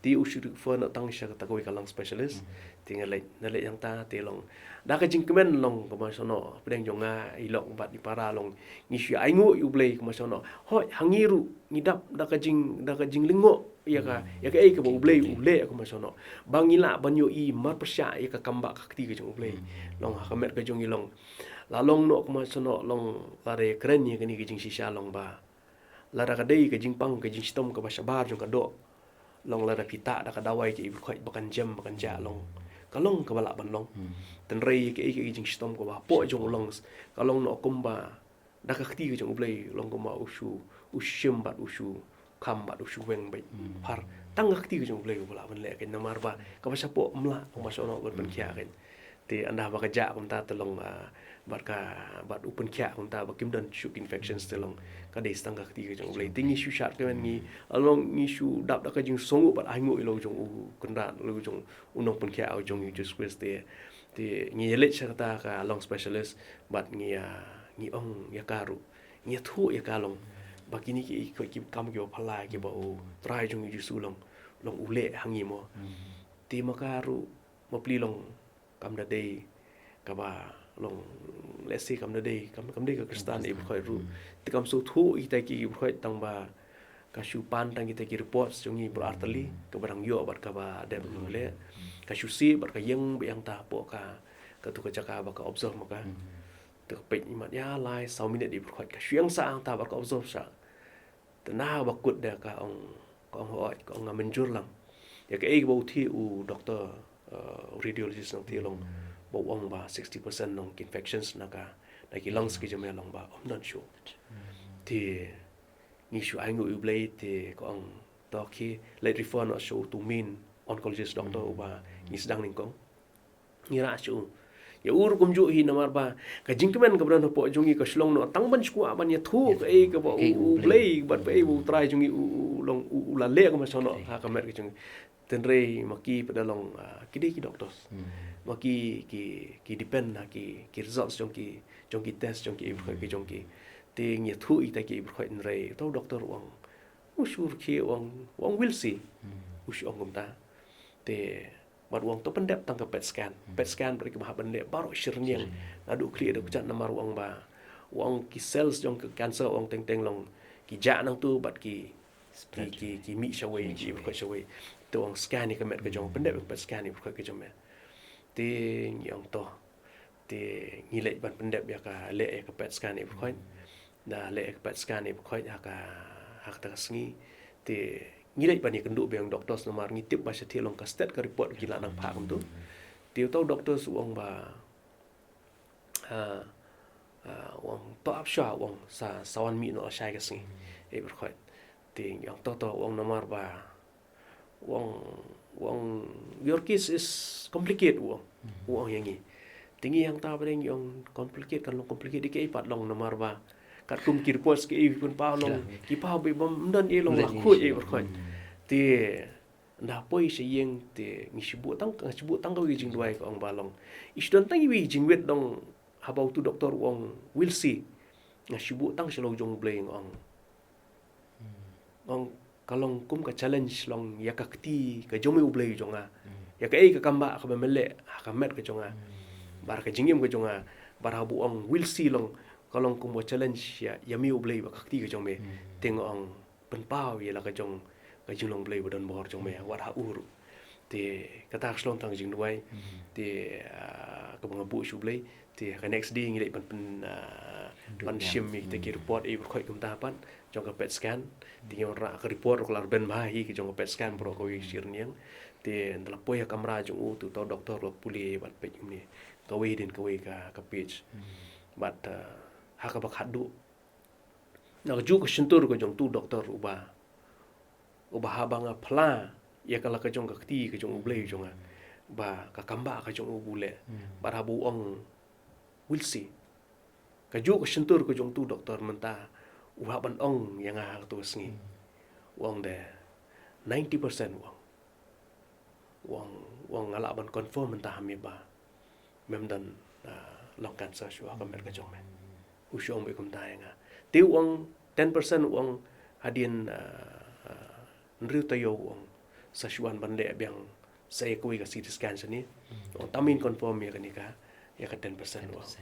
Te u shu refer noh tang sha kata kawei ka lung specialist. Te nga leit, nga leit hangta, te long da ka jingkmen, long kumba shano, pdeng jong nga, i lok bad i para, long ngi shu ainguh ïa U Blei kumba shano. Hooid, ha ngi ruh ngi dap da ka jing, da ka jinglyngngoh ïa ka, ïa kaei kaba U Blei u leh kumba shano. Ba ngi lah ban ïohi marpyrshah ïa ka kam ba ka kti ka jong U Blei. Long ha ka met ka jong ngi, long la long noh kumba shano, long lada kren ïa kane ka jingshisha, long ba lada ka dei ka jingpang ka jingshitom kaba shabar jong ka doh, long lada phi tah da ka dawai ka i brkhoit ba kan jem ba kan jah, long ka long kaba lah ban long. Tynrai ïa kaei kaei ka jingshitom kaba hapoh jong u lungs, ka long noh kumba da ka kti ka jong U Blei, long kumba u shu, u shim bad u shu kham bad u shu weng bad phar. Tang ka kti ka jong U Blei uba lah ban leh ka, namar ba kaba shapoh ym lah kumba shano ban pynkhiah ka. Te ynda ba ka jah kumta, te long, ah, bad ka, bad u pynkhiah kumta ba kim don shuh ki infections, te long ka dei sa tang ka kti ka jong U Blei. Te ngi shu shad kmen, ngi, long ngi shu dap da ka jingsngewnguh bad ainguh ïa la u jong u Kynrad, la u jong u Nongpynkhiah, u jong ngi u Jisu Khrist. Te, te ngi ïaleit sha kata ka lung specialist bad ngi, ah, ngi ong ïa ka ruh, ngi ïathuh ïa ka, long ba kine ki, ki, ki kam kiba phylla kiba U Trai jong ngi U Jisu, long, long u leh ha ngi mo. Te ma ka ruh ma pli, long kam da dei kaba, long, let's say, kam da dei, kam, kam dei ka Khristan i brkhoit ruh. Te kam sngewthuh ïa kita ki brkhoit, tang ba ka shu pan tang kita ki reports jong ngi baroh artylli, kaba dang ïoh bad kaba dep leh. Ka shu sih bad ka ïeng beit hangta hapoh ka, katu ka jaka ba ka observe ma ka. Te ka peit imat ïa lai saw minit i brkhoit, ka shu ïeng sah hangta bad ka observe sah. Te na ba kut de ka ong, ka ong hooid, ka ong nga mynjur lang. Ïa kaei ba u thied u doctor, uh, radiologist nangtei, long ba u ong ba sixty percent nong ki infections na ka, na ki lungs ki jong me, long ba ym don shuh. Te ngi shu ainguh ïa U Blei, te ka ong to khie leit refer noh sha utu main oncologist doctor uba ngi sdang nyngkong. Ngi rah sha u. Ïa u ruh kumjuh hi, namar ba ka jingkmen kaba don hapoh jong ngi ka shu long noh tang ban shu kwah ban ïathuh kaei kaba U Blei bad kaei ba U Trai jong ngi u, u long u, u la leh kumba shano ha ka met ka jong ngi. Tynrai ma ki pat da long, ah, ki dei ki doctors. Ma ki, ki, ki depend ha ki, ki results jong ki, jong ki test jong ki, i brkhoit ki jong ki. Te ngi ïathuh ïa kita ki, i brkhoit, tynrai uto u doctor u ong, u shu rkhie, u ong, u ong we'll see. U shu ong kumta. Te bad u ong to pyndep tang ka PET scan. PET scan bad kiba hap ban leh baroh shi rynïeng. Naduh khlieh haduh kjat, namar u ong ba, u ong ki cells jong ka cancer, u ong teng teng long ki jah nangtu bad ki, ki, ki, ki mih shawei, ki brkhoit shawei. Te u ong scan ïa ka met ka jong, pyndep ïa ka PET scan ïa ka brkhoit ka jong me. Te ngi ong to. Te ngi leit ban pyndep ïa ka, leh ïa ka PET scan ïa ka brkhoit. Da leh ïa ka PET scan ïa ka brkhoit ha ka, ha kata ka sngi. Te ngi leit ban ïakynduh biang doctors, namar ngi tip ba shatei long ka stet ka report ki la nang phah kumtu. Te uto u doctors u ong ba, ah, ah, u ong to ap shwa, u ong sa, sa wan mih noh lashai ka sngi. Ïa ka brkhoit. Te ngi ong to to, u ong namar ba u ong, u ong, your case is complicated, u ong. U ong ïa ngi. Te ngi hangta pat ngi ong complicate, kan long complicate ïa kaei pat long, namar ba katkum ki reports ki, i pynpaw long ki paw ba ym don ei, long la khuid ïa ka brkhoit. Te ynda poi sha ïing te ngi shu buh tang, nga shu buh tang kawei ka jingduwai, ka ong ba long, i shu don tang iwei i jingwit, dang haba utu doctor u ong we'll see. Nga shu buh tang sha la u jong U Blei, nga ong, nga ong Ka long kum ka challenge long ïa ka kti ka jong me U Blei jong nga. Ïa kaei ka kam ba kaba me leh ha ka met ka jong nga, bad ka jingim ka jong nga. Bad haba u ong we'll see long, ka long kum ka challenge ïa, ïa me U Blei bad ka kti ka jong me. Te nga ong pynpaw ïa la ka jong ka jinglong Blei ba don bor jong me wat ha u ruh. Te kata ka shlong tang jingduwai. Te, ah, kaba nga buh sha U Blei. Te ka next day ngi leit ban pyn, ah, ban shim ïa kita ki report, eh, ba khot kumta pat jong ka PET scan. Te ngi wanrah ka report ruh ka la rben bha hi ka jong ka PET scan baroh kawei shi rynïeng. Te ynda la poi ha kamra jong u te uta u doktor u la pule bad peit kumne kawei hadien kawei ka, ka page. Bad, ah, ha kaba khatduh, na kajuh ka shyntur ka jong utu u doktor uba, uba haba nga phla ïa ka la ka jong ka kti ka jong U Blei jong nga, ba ka kam ba ka jong u ba u leh. Bad haba u ong we'll see, kajuh ka shyntur ka jong utu u doktor mynta u hap ban ong ïa nga ha kato ka sngi. U ong de ninety percent, u ong. U ong, u ong nga lah ban confirm mynta ha me ba mem don, ah, lung cancer shuwa ha ka met ka jong me. U shu ong beit kumta ïa nga. Te u ong ten percent, u ong hadien, ah, ah, hynriew taïew, u ong sa shu wan ban leh biang sa ïa kawei ka CT scan shane. U ong tang men confirm ïa kane ka, ïa ka ten percent, u ong.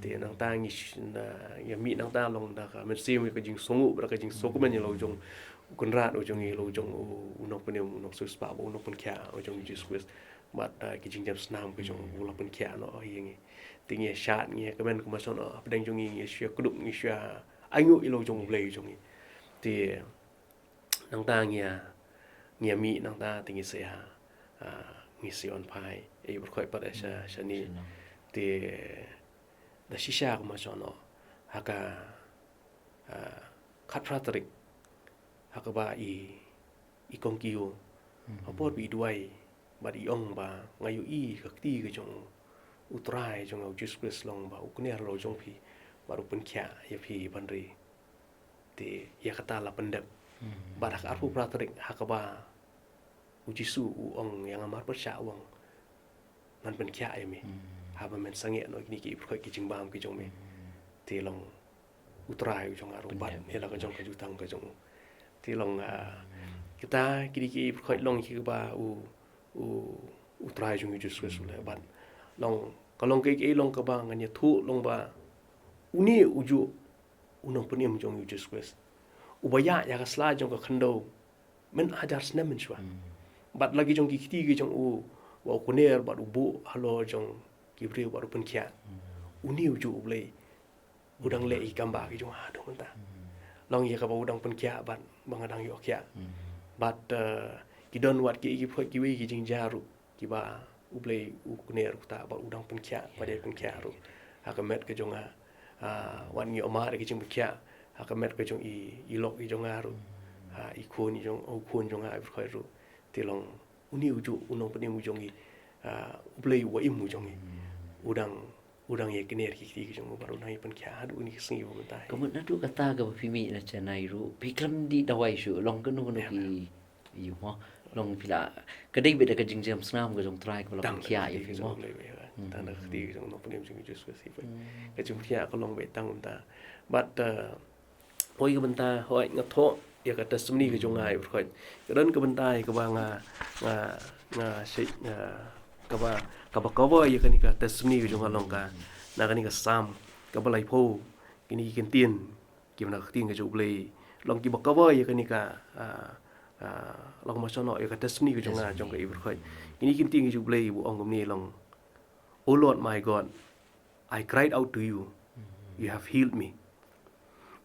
Te nangta ngi sh-, na, ïa mih nangta long da ka mynsiem ïa ka jingsngew bad ka jingsngewkmen ïa la u jong u Kynrad, u jong ngi, la u jong u, u nongpynim, u nongsiewspah bad u nongpynkhiah u jong U Jisu Khrist. Bad, ah, ki jingjam snam ki jong u la pynkhiah noh ïa ngi. Te ngi ïa shad, ngi ïa kmen kumba shong noh hapdeng jong ngi, ngi ïa shu ïa kdup, ngi shu ïa ainguh ïa la u jong U Blei u jong ngi. Te nangta ngi ïa, ngi ïa mih nangta te ngi sa ïa, ah, ngi sa ïa wan phai, eh, ba khot pat sha, shane. Te da shisha kumba shong noh ha ka, ah, khatphra tarik, ha kaba i, i Kong Kio, ha por ba i duwai bad i ong ba nga ïohi ka kti ka jong u, U Trai jong nga U Jisu Khrist long ba u kner halor jong phi bad u pynkhiah ïa phi ban ri. Te ïa kata la pyndep. Bad ha ka arphew phra tarik ha kaba U Jisu u ong ïa nga marpyrshah, u ong ngan pynkhiah ïa me haba men sangeh noh kine ki, i ba khot, ki jingbam ki jong me. Te long U Trai u jong nga ruh bad ïa la ka jong ka jutang ka jong u. Te long, ah, kita kine ki, i ba khot, long kiba u, u, U Trai jong U Jisu Khrist u leh. Bad long, ka long kaei kaei long kaba ngan ïathuh long ba une u juh u nongpynim jong U Jisu Khrist uba ïaid ïa ka sla jong ka khyndew mynhajar snem mynshuwa. Bad la ki jong ki kti ki jong u, ba u kner bad u buh halor jong ki briew bad u pynkhiah. Une u juh U Blei u dang leh ïa ki kam ba ki jong nga haduh mynta. Long ïa kaba u dang pynkhiah bad ba nga dang ïoh khiah. Bad, eh, ki don wat ki, ki phot kiwei ki jingjia ruh kiba U Blei u kner uta bad u dang pynkhiah, bad u pynkhiah ruh ha ka met ka jong nga. Ah, wat ngi ïohmad ki jingpynkhiah ha ka met ka jong i, i lok i jong nga ruh. Ah, i khun i jong, u khun jong nga, i ba khot ruh. Te long une u juh u nongpynim u jong i, ah, U Blei uba im u jong i. U dang, u dang ïa kner ki kti ki jong u bad u dang ïa pynkhiah haduh kine ki sngi ba mynta. Ka mut naduh kata kaba phi mih na Chennai ruh, phi khlem dih dawai shuh, long kano kano ki ïa mo. Long phi la, ka dei beit da ka jingjam snam ka jong Trai kaba la pynkhiah ïa phi mo. Tang da ka kti ka jong u nongpynim jong U Jisu Khrist. Ka jingpynkhiah ka long beit tang mynta. Bad, eh, hoi ka bynta, hoi nga thoh ïa ka testimony ka jong nga, i ba khot. Ka don ka bynta ïa kaba nga, nga, nga shit, nga, kaba, kaba cover ïa kane ka testimony ka jong nga long ka, na kane ka Salm kaba laiphew, kine ki ktien kiba na ka ktien ka jong U Blei, long kiba cover ïa kane ka, ah, ah, long kumba shong noh ïa ka testimony ka jong nga, jong ka, i ba khot. Kine ki ktien ka jong U Blei ba ong kumne, long: O Lord my God, I cried out to you. You have healed me.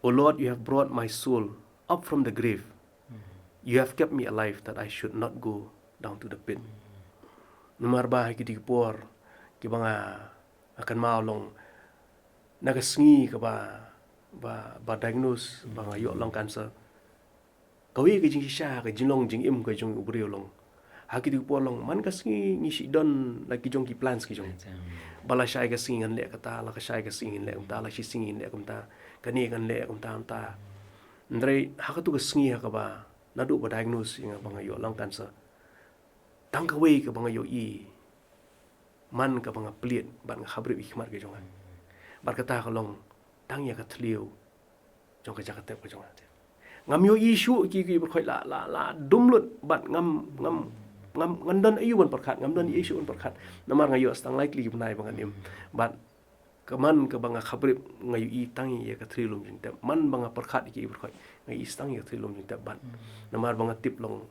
O Lord, you have brought my soul up from the grave. You have kept me alive that I should not go down to the pit. Namar ba ha kito ki por kiba nga, nga kynmaw long na ka sngi kaba, ba, ba diagnose ba nga ïoh lung cancer. Kawei ka jingshisha ka jinglong jingim ka jong u briew long, ha kito ki por long, man ka sngi ngi shu don la ki jong ki plans ki jong. Ba la shai ka sngi ngan leh kata, la ka shai ka sngi ngan leh kumta, la shi sngi ngan leh kumta, kane ngan leh kumta, kumta. Hynrei ha kato ka sngi ha kaba naduh ba diagnose ïa nga ba nga ïoh lung cancer, tang kawei kaba nga ïohi, man kaba nga plied bad nga khabrip ïa ki khmat ki jong nga. Bad kata ka long tang ïa ka thliew jong ka jaka tep ka jong nga. Ngam ïohi shuh ki ki pyrkhat la la la dum lut bad ngam ngam ngam ngam don aïu ban pyrkhat, ngam don aïu shuh ban pyrkhat. Namar nga ïoh stang lai tylli ki bnai ba ngan im. Bad ka man kaba nga khabrip nga ïohi tang ïa ka thri lum jingtep. Man ba nga pyrkhat ïa ki pyrkhat nga ïohi stang ïa ka thri lum jingtep bad. Namar ba nga tip long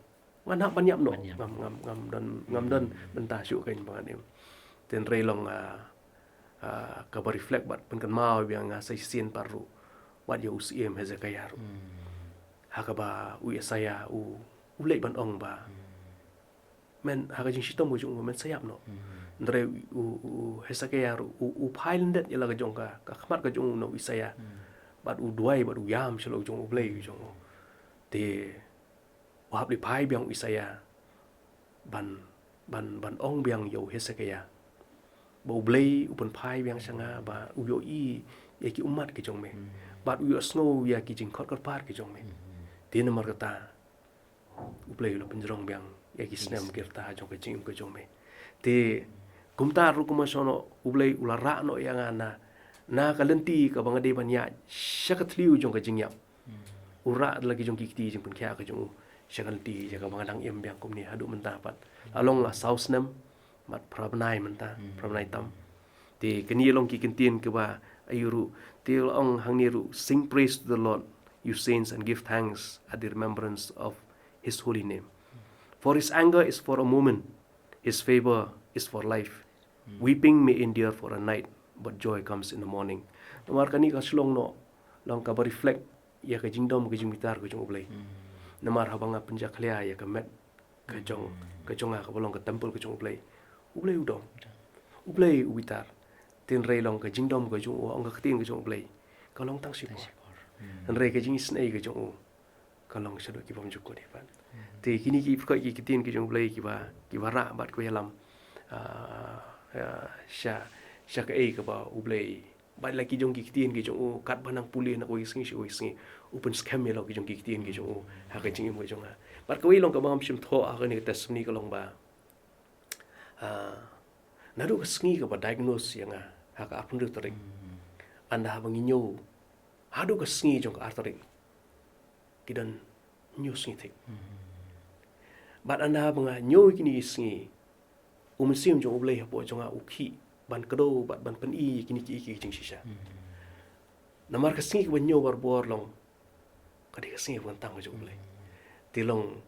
nga hap ban ïap noh. Ngam ngam ngam don ngam don bynta shuh kein ba ngan im. Tynrai long ah, ah, kaba reflect bad pynkynmaw biang nga sa shisien pat ruh. Wat ïa u Syiem Hezekiah ruh. Ha kaba u Isaiah u u leit ban ong ba. Men ha ka jingshitom ka jong u men sa ïap noh. Hynrei u u Hezekiah ruh u u phai lyndet ïa la ka jong ka ka khmat ka jong u na u Isaiah. Bad u duwai bad u ïam sha la u jong u Blei u jong u. Te u hap leit phai biang u Isaiah ban ban ban ong biang ïa u Hezekiah ba u Blei u pynphai biang sha nga ba u ïohi ïa ki ummat ki jong me. Bad u ïohsngew ïa ki jingkhot kyrpad ki jong me. Te namar kata u Blei u la pynjrong biang ïa ki snem ki rta jong ka jingim ka jong me. Te kumta ruh kumba shano u Blei u la rah noh ïa nga na na ka lynti kaba nga dei ban ïaid sha ka thliew jong ka jingïap. U rah da la ki jong ki kti jingpynkhiah ka jong u sha ka lynti ïa kaba nga dang im biang kumne haduh mynta pat. La long la saw snem bad phra bnai mynta, phra bnai tam. Te kane long ki kyntien kiba aïu ruh te la ong hangne ruh, "Sing praise to the Lord, you saints, and give thanks at the remembrance of his holy name. For his anger is for a moment, his favor is for life. Weeping may endure for a night, but joy comes in the morning." Namar kane ka shlong noh long kaba reflect ïa ka jingdom ka jingbitar ka jong u Blei. Namar haba nga pynjakhlia ïa ka met ka jong ka jong nga kaba long ka temple ka jong u Blei. U Blei u dom. U Blei u bitar. Tynrai long ka jingdom ka jong u, ong ka ktien ka jong u Blei, ka long tang shipor. Hynrei ka jingisynei ka jong u ka long shaduh ki bym ju kut ïa pat. Te kine ki pyrkhat ki ktien ki jong u Blei kiba kiba rah bad kiba ïalam. Ah, ah, sha sha kaei kaba u Blei bad la ki jong ki ktien ki jong u katba nang pule na kawei ka sngi sha kawei ka sngi u pynskhem ïa la ki jong ki ktien ki jong u ha ka jingim ka jong nga. Bad kawei long kaba ngam shym thoh ha kane ka testimony ka long ba, ah, naduh ka sngi kaba diagnose ïa nga ha ka arphew tarik, ynda haba ngi ñiew haduh ka sngi jong ka ar tarik ki don hynñiew sngi thik. Bad ynda haba nga ñiew kine ki sngi u Mynsiem jong u Blei hapoh jong nga u khih ban kdew bad ban pyni ïa kine ki ki jingshisha. Namar ka sngi kaba hynñiew barabor long ka dei ka sngi kaba kyntang ka jong u Blei. Te long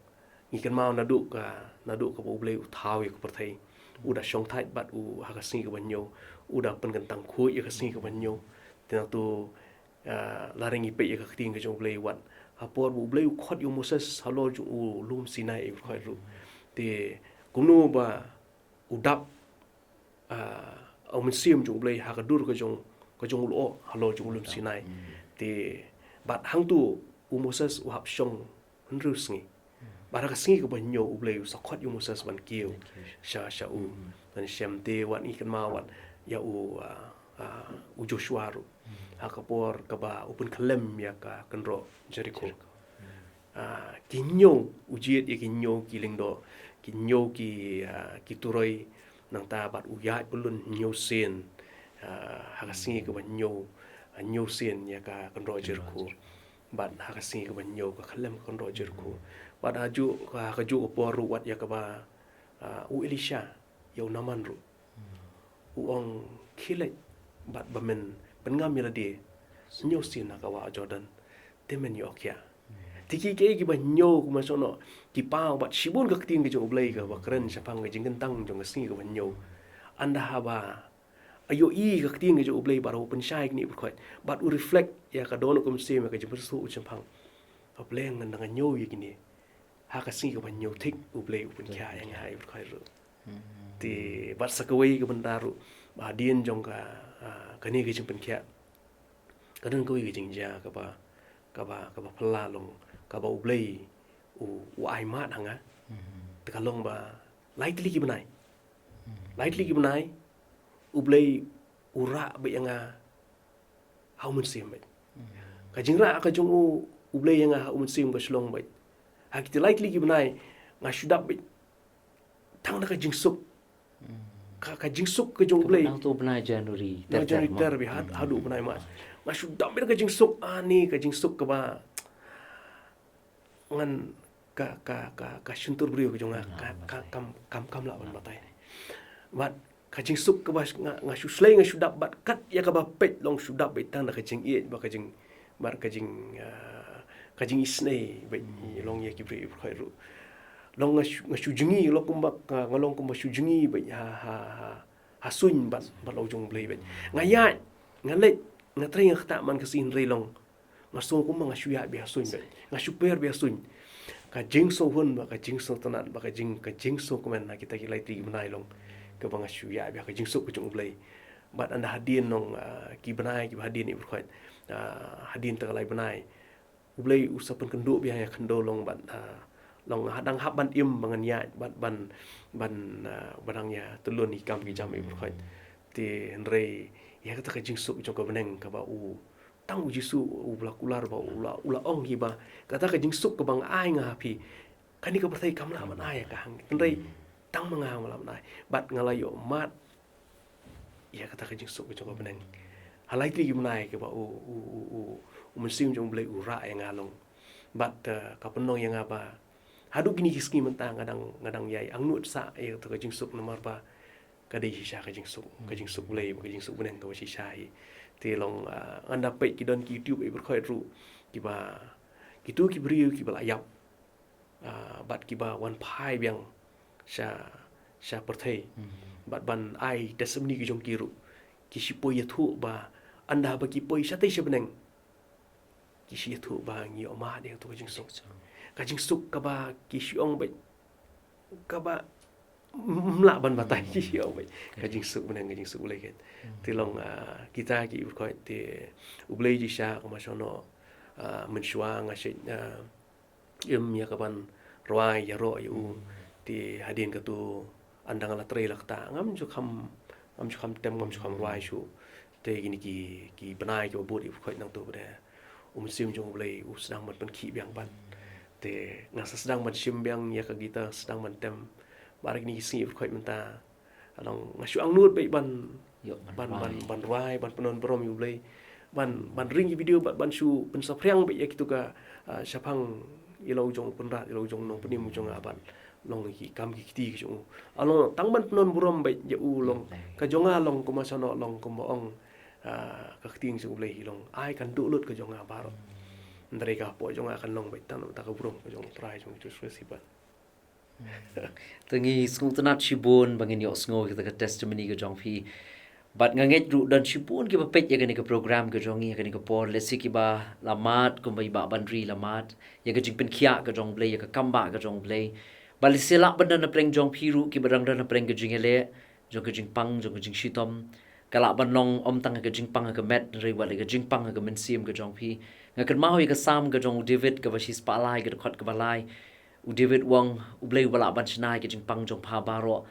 ngi kynmaw naduh ka naduh kaba u Blei u thaw ïa ka pyrthei, u da shongthait bad u ha ka sngi kaba hynñiew, u da pynkyntang khuid ïa ka sngi kaba hynñiew. Te nangtu ah, la ring ïa peit ïa ka ktien ka jong u Blei wat ha por ba u Blei u khot ïa u Moses halor jong u lum Sinai, ïa u khot ruh. Te kumno ba u dap, ah, u Mynsiem jong u Blei ha ka dur ka jong ka jong u lyoh halor jong u lum Sinai. Te bad hangtu u Moses u hap shong hynriew sngi. Bad ha ka sngi kaba hynñiew u Blei u sa khot ïa u Moses ban kiew sha sha u. Ban shem te wat ngi kynmaw wat ïa u, ah, ah, u Joshua ruh ha ka por kaba u pynkhlem ïa ka kynroh Jericho. Ah, ki hynñiew u jied ïa ki hynñiew ki lyngdoh, ki hynñiew ki, ah, ki turoi, nangta bad u ïaid pyllun hynñiew sien, ah, ha ka sngi kaba hynñiew, ah, hynñiew sien ïa ka kynroh Jericho. Bad ha ka sngi kaba hynñiew ka khlem ka kynroh Jericho. Bad ha ju ka, ha kajuh ka por ruh wat ïa kaba, ah, u Elisha ïa u Naaman ruh u ong, khie leit bad ba men pynngam ïa lade hynñiew sien ha ka wah Jordan, te men ïoh khiah. Te ki kiei kiba hynñiew kumba shano ki paw bad shibun ka ktien ka jong u Blei kaba kren shaphang ka jingkyntang jong ka sngi kaba hynñiew. Ynda haba ïohi ka ktien ka jong u Blei bad u pynshai kine u pyrkhat bad u reflect ïa ka dohnud ka mynsiem ïa ka jingpynsngewthuh u shemphang. Ba Blei ngan dang ñiew ïa kine ha ka sngi kaba hynñiew thik u Blei u pynkhiah ïa nga ha u pyrkhat ruh. Te bad sa kawei ka bynta ruh ba hadien jong ka, ah, kane ka jingpynkhiah ka don kawei ka jingjia kaba kaba kaba phylla long kaba u Blei u u ai mad ha nga. Te ka long ba lai tylli ki bnai. Lai tylli ki bnai u Blei u rah beit ïa nga ha u mynsiem beit. Ka jingrah ka jong u u Blei ïa nga ha u mynsiem ka shlong beit. Ha kita lai tylli ki bnai nga shu dap beit tang da ka jingsuk. Ka, ka jingsuk ka jong u Blei. Nangtu bnai January, ter, January ter beit haduh bnai March. Nga shu dap beit da ka jingsuk, ani ka jingsuk kaba ngan ka, ka, ka, ka shyntur briew ka jong nga, ka, ka, kam, kam, kam lah ban batai. Bad ka jingsuk kaba nga, nga shu slei, nga shu dap, bad kat ïa kaba peit long shu dap beit tang da ka jingïeit, bad ka jing, bad ka jing, ah, ka jingisynei beit, long ïa ki briew i briew ruh. Long nga shu, nga shu jngi, long kumba ka, nga long kumba shu jngi beit ha, ha, ha, ha suiñ bad, bad la u jong U Blei beit. Nga ïaid, nga leit, nga trei, nga ktah man ka sngi, hynrei long nga sngew kumba nga shu ïaid beit ha suiñ beit, nga shu per beit ha suiñ. Ka jingsngewhun bad ka jingsngewtynnat bad ka jing, ka jingsngewkmen ha kita ki lai tylli ki bnai long kaba nga shu ïaid beit ha ka jingsuk ka jong U Blei. Bad ynda hadien long, ah, ki bnai kiba hadien i briew, ah, hadien kata ka lai bnai, U Blei u sa pynkynduh beit ïa nga khyndew long bad, ah, long nga dang hap ban im ba ngan ïaid bad ban, ban, ah, ba nang ïa tylli ki kam ki jam i briew. Te hynrei ïa kata ka jingsuk jong ka bneng kaba u, tang U Jisu u la kular ba u la, u la ong hi ba kata ka jingsuk kaba nga ai nga ha phi, kane ka pyrthei kam lah ban ai ïa ka ha nga. Hynrei tang ma nga ba lah ban ai. Bad nga la ïoh mad ïa kata ka jingsuk ka jong ka bneng ha lai tylli ki bnai kaba u, u, u, u, u Mynsiem jong U Blei u rah ïa nga long. Bad, eh, ka pynlong ïa nga ba haduh kine ki sngi mynta nga dang, nga dang ïai angnud sah ïa kata ka jingsuk namar ba ka dei shisha ka jingsuk, ka jingsuk Blei, ka jingsuk bneng kaba shisha hi. Te long, ah, ynda peit ki don ki YouTube i briew ruh kiba, kito ki briew kiba la ïap, ah, bad kiba wan phai biang sha, sha pyrthei bad ban ai testimony ki jong ki ruh, ki shu poi ïathuh ba ynda ba ki poi shatei sha bneng, ki shu ïathuh ba ngi ïoh mad ïa kato ka jingsuk. Ka jingsuk kaba ki shu ong beit kaba ym lah ban batai, ki shu ong beit ka jingsuk bneng, ka jingsuk Blei. Te long, ah, kita ki briew te U Blei shisha kumba shano, ah, mynshuwa nga shait, ah, im ïa ka ban rwai ïaroh ïa u. Te hadien kato ynda nga la trei la ktah ngam ju kham, ngam ju kham tem, ngam ju kham rwai shuh. Te kine ki, ki bnai kiba bud i briew nangto ba dei U Mynsiem jong U Blei u sdang ban pynkhih biang pat. Te nga sa sdang ban shim biang ïa ka guitar, sdang ban tem. Bad kine ki sngi i briew mynta, long nga shu angnud beit ban, ban, ban, ban rwai, ban pyndonkam burom ïa U Blei, ban, ban ring ki video, ban, ban shu pynsaphriang beit ïa kito ka, ah, shaphang ïa la u jong u Kynrad, ïa la u jong u Nongpynim u jong nga, ban long ki kam ki kti ki jong u. Ah, long tang ban pyndonkam burom beit ïa u long ka jong nga long kumba shano long kumba ong, ah, ka ktien jong U Blei hi long ai kan duh lut ka jong nga baroh. Hynrei ka pop jong nga kan long beit tang na ka bynta ka burom ka jong U Trai jong U Jisu Khrist hi pat. Te ngi sngewtynnat shibun ba ngin ïohsngew ïa kata ka testimony ka jong phi. Bad nga ngeit ruh don shibun kiba peit ïa kane ka program ka jong ngi ha kane ka por, lehse kiba la mad kumba i Bah Banri la mad ïa ka jingpynkhiah ka jong U Blei, ïa ka kam bah ka jong U Blei. Bad lehse lah ban don na pdeng jong phi ruh kiba dang don na pdeng ka jingïaleh jong ka jingpang, jong ka jingshitom. Ka lah ban long ym tang ha ka jingpang ha ka met, hynrei wat ïa ka jingpang ha ka mynsiem ka jong phi. Nga kynmaw ïa ka Salm ka jong u David kaba shispah lai, ka dkhot kaba lai. U David u ong, U Blei uba lah ban shna ïa ka jingpang jong pha baroh.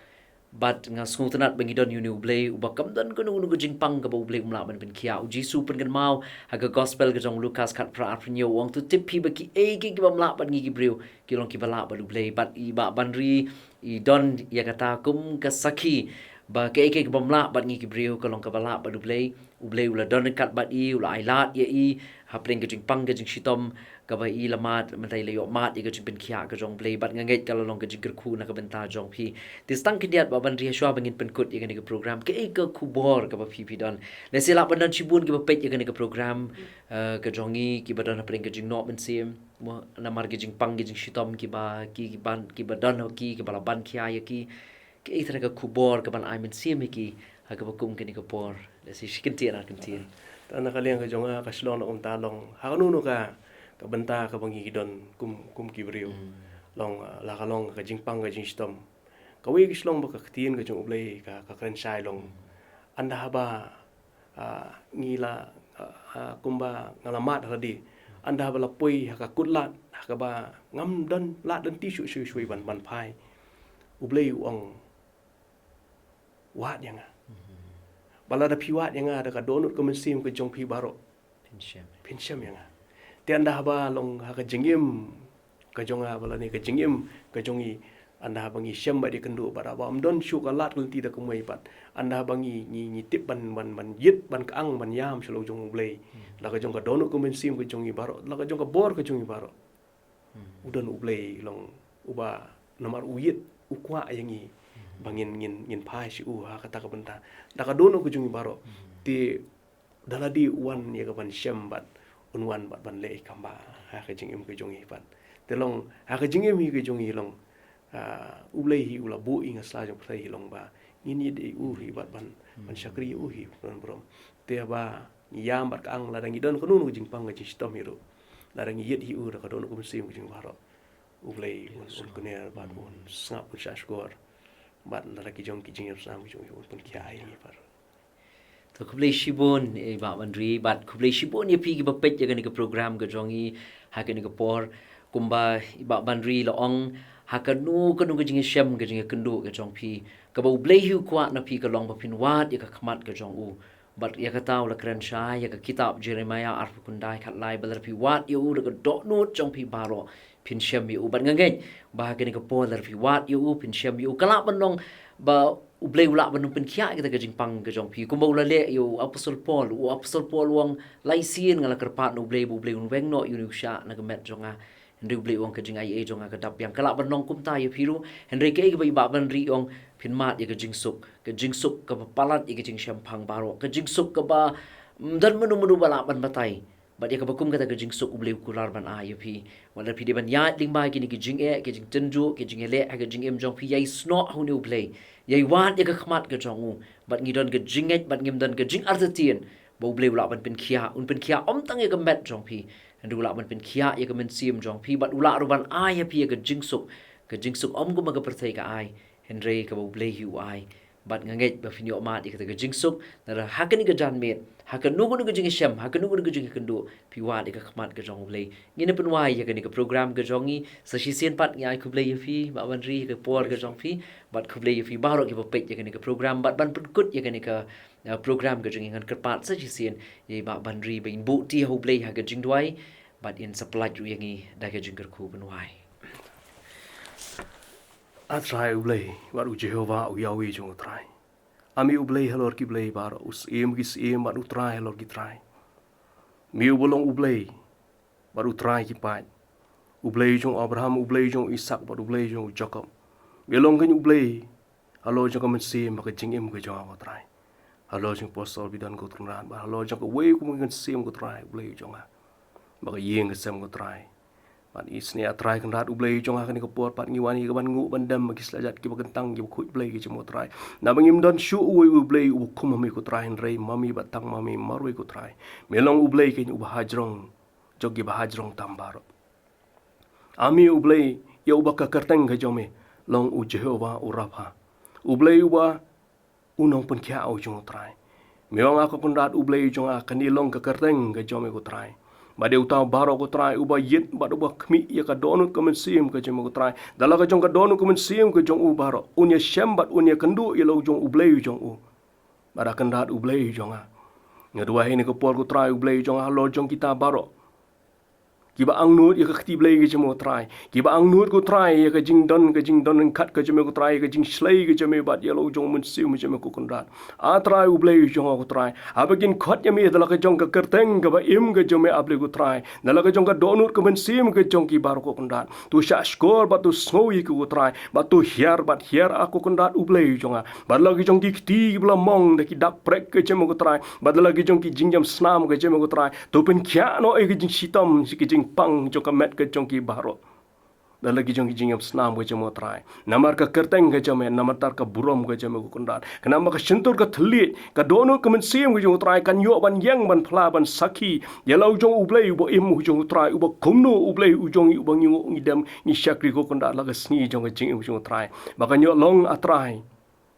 Bad nga sngewtynnat ba ngi don ïa une U Blei uba kam don kano kano ka jingpang kaba U Blei um lah ban pynkhiah. U Jisu u pynkynmaw ha ka Gospel ka jong u Lukas khatphra arphew hynñiew, u ong, to tip phi ba kiei kiei kibym lah bad ngi ki briew ki long kiba lah bad U Blei. Bad i Bah Banri i don ïa kata kum ka sakhi ba kaei kaei kaba ym lah bad ngi ki briew ka long kaba lah bad U Blei. U Blei u la don ryngkat bad i, u la ailad ïa i hapdeng ka jingpang ka jingshitom kaba i la mad, mynta i la ïoh mad ïa ka jingpynkhiah ka jong U Blei. Bad nga ngeit ka la long ka jingkyrkhu na ka bynta jong phi. Te sa tang khyndiat Bah Banri, ha shuwa ba ngin pynkut ïa kane ka program, kaei ka khubor kaba phi phi don? Lehse lah ban don shibun kiba peit ïa kane ka program, eh, ka jong ngi kiba don hapdeng ka jingnoh mynsiem, mo, namar ka jingpang ka jingshitom kiba, ki, ki ban, kiba don ha ki, kiba la ban khia ïa ki. Kaei kata ka khubor kaban ai mynsiem ïa ki ha kaba kum kane ka por? Lehse shi kyntien ar kyntien. Te na ka liang ka jong nga, ka shlong na kumta long ha kano kano ka, ka bynta kaba ngi ki don kum, kum ki briew. Long, ah, la ka long ka jingpang ka jingshitom. Kawei ka shlong ba ka ktien ka jong U Blei ka, ka kren shai long. Ynda haba ah, ngi la, ah, ah, kumba nga la mad ha lade. Ynda haba la poi ha ka kutlad ha kaba ngam don lad lynti shuh shuh shuh ban, ban phai, U Blei u ong, wad ïa nga. Ba lada phi wad ïa nga da ka dohnud ka mynsiem ka jong phi baroh, phin shem, phin shem ïa nga. Te ynda haba long ha ka jingim ka jong nga, ba lane ka jingim ka jong ngi, ynda haba ngi shem bad ïakynduh bad haba ym don shuh ka lad ka lynti da kumwei pat, ynda haba ngi, ngi, ngi tip ban, ban, ban ïit, ban kyang, ban ïam sha la u jong U Blei, la ka jong ka dohnud ka mynsiem ka jong ngi baroh, la ka jong ka bor ka jong ngi baroh, U don U Blei long uba namar u ïeit u kwah ïa ngi ba ngin, ngin, ngin phai sha u ha kata ka bynta. Da ka dohnud ka jong ngi baroh. Te da lade u wan ïa ka ban shem bad un wan bad ban leh ïa ka kam ba ha ka jingim ka jong ngi pat. Te long ha ka jingim hi ka jong ngi long, ah, U Blei hi u la buh ïa nga sla jong pyrthei hi long ba ngin ïeit ïa u hi bad ban, ban shakri ïa u hi, ban burom. Te ba ngi ïam bad ka ang lada ngi don kano kano ka jingpang ka jingshitom hi ruh, lada ngi ïeit ïa u da ka dohnud ka mynsiem ka jong ngi baroh, U Blei un, un kner bad un sngap, un shahshkor. Bad lada ki jong ki jingïasam ki jong ngi un pynkhiah ïa ngi baroh. To khublei shibun i Bah Banri, bad khublei shibun ïa phi kiba peit ïa kane ka program ka jong ngi ha kane ka por. Kumba i Bah Banri la ong, ha kano kano ka jingïashem ka jingïakynduh ka jong phi, kaba U Blei hi u kwah na phi ka long ba phin wad ïa ka khmat ka jong u. Bad ïa kata u la kren shai ïa ka kitab Jeremiah arphew khyndai khatlai ba lada phi wad ïa u da ka dohnud jong phi baroh phin shem ïa u. Bad nga ngeit ba ha kane ka por lada phi wad ïa u phin shem ïa u, ka lah ban long ba U Blei u lah ban pynkhiah ïa kata ka jingpang ka jong phi. Kumba u la leh ïa u Apostol Paul, u Apostol Paul u ong, lai sien nga la kyrpad na U Blei ba U Blei un weng noh ïa une u shiah na ka met jong nga. Hynrei U Blei u ong, ka jingaiei jong nga ka dap biang. Ka lah ban long kumta ïa phi ruh. Hynrei kaei kaba i Bah Banri u ong, phin mad ïa ka jingsuk, ka jingsuk kaba palat ïa ka jingshemphang baroh, ka jingsuk kaba, mm, ym don mano mano ba lah ban batai. Bad ïa kaba kum kata ka jingsuk U Blei u kular ban ai ïa phi. Wat la phi dei ban ïaid lyngba kine ki jingeh, ki jingtynjuh, ki jingïaleh ha ka jingim jong phi, ïai snoh ha une U Blei, ïai wad ïa ka khmat ka jong u. Bad ngi don ka jingngeit, bad ngim don ka jingartatien ba U Blei u lah ban pynkhiah, un pynkhiah ym tang ïa ka met jong phi, hynrei u lah ban pynkhiah ïa ka mynsiem jong phi, bad u lah ruh ban ai ïa phi ïa ka jingsuk, ka jingsuk ym kum ba ka pyrthei ka ai, hynrei kaba U Blei hi u ai. Bad nga ngeit ba phin ïoh mad ïa kata ka jingsuk, lada ha kane ka janmiet, ha kano kano ka jingïashem, ha kano kano ka jingïakynduh, phi wad ïa ka khmat ka jong U Blei. Ngin ïa pynwai ïa kane ka program ka jong ngi, sa shisien pat ngi ai khublei ïa phi Bah Banri ïa ka por ka jong phi, bad khublei ïa phi baroh kiba peit ïa kane ka program, bad ban pynkut ïa kane ka, uh, program ka jong ngi ngan kyrpad sa shisien ïa i Bah Banri ba in buh kti ha U Blei ha ka jingduwai, bad in sa pyllait ruh ïa ngi da ka jingkyrkhu ban wai. A Trai U Blei, bad U Jehobah, U Yahweh jong U Trai. A me U Blei halor ki blei baroh, U Syiem ki syiem, bad U Trai halor ki trai. Me uba long U Blei, bad U Trai ki paid. U Blei jong U Abraham, U Blei jong U Isaak, bad U Blei jong U Jakob. Me long kein U Blei halor jong ka mynsiem bad ka jingim ka jong nga, ko Trai. Halor jong u Apostol Bidon, ko Trai, bad halor jong kawei ka mynsiem, ko Trai, U Blei jong nga. Bad ka ïing ka sem, ko Trai. Bad isynei, a Trai Kynrad U Blei jong nga, ha kane ka por pat ngi wan ïa ka ban nguh ban dem bad ki slajat kiba kyntang kiba khuid Blei ki jong me, ko Trai. Naba ngim don shuh uwei U Blei uba kum ma me, ko Trai, hynrei ma me bad tang ma me marwei, ko Trai. Me long U Blei kein uba hajrong jong kiba hajrong tam baroh. A me U Blei ïa uba ka kyrteng ka jong me long U Jehobah U Rapha, U Blei uba u nongpynkhiah, ko jong U Trai. Me ong, a ko Kynrad U Blei jong nga, kane long ka kyrteng ka jong me, ko Trai. Bad ïa uta baroh, ko Trai, uba ïeit bad uba khmih ïa ka dohnud ka mynsiem ka jong me, ko Trai, da la ka jong ka dohnud ka mynsiem ka jong u baroh un ïashem bad un ïakynduh ïa la u jong U Blei u jong u. Bad a Kynrad U Blei jong nga, nga duwai ha kane ka por, ko Trai U Blei jong nga, halor jong kita baroh kiba angnud ïa ka kti Blei ka jong me, ko Trai, kiba angnud, ko Trai, ïa ka jingdon, ka jingdon ryngkat ka jong me, ko Trai, ïa ka jingshlei ka jong me bad ïa la u jong u Mynsiem jong me, ko Kynrad. A Trai U Blei jong nga, ko Trai, haba kin khot ïa me da la ka jong ka kyrteng kaba im ka jong me, a Blei, ko Trai, da la ka jong ka dohnud ka mynsiem ka jong ki baroh, ko Kynrad, to shahshkor bad to sngew ïa ki, ko Trai, bad to hiar bad hiar, a ko Kynrad U Blei jong nga. Bad la ki jong ki kti kiba la mong da ki dak prek ka jong me, ko Trai, bad la ki jong ki jingïam snam ka jong me, ko Trai, to pynkhiah noh ïa ki jingshitom, ki jingpang jong ka met ka jong ki baroh. Da la ki jong ki jingïam snam ka jong me, ko Trai, namar ka kyrteng ka jong me, namar ka burom ka jong me, ko Kynrad, khnang ba ka shyntur ka thylliej, ka dohnud ka mynsiem ka jong me, ko Trai, kan ïoh ban ïeng ban phla ban sakhi ïa la u jong U Blei uba im, u jong U Trai, uba kumno U Blei u jong ngi, uba ngi nguh ngi dem ngi shakri, ko Kynrad, la ka sngi jong ka jingim ka jong me, ko Trai, ba kan ïoh long, a Trai,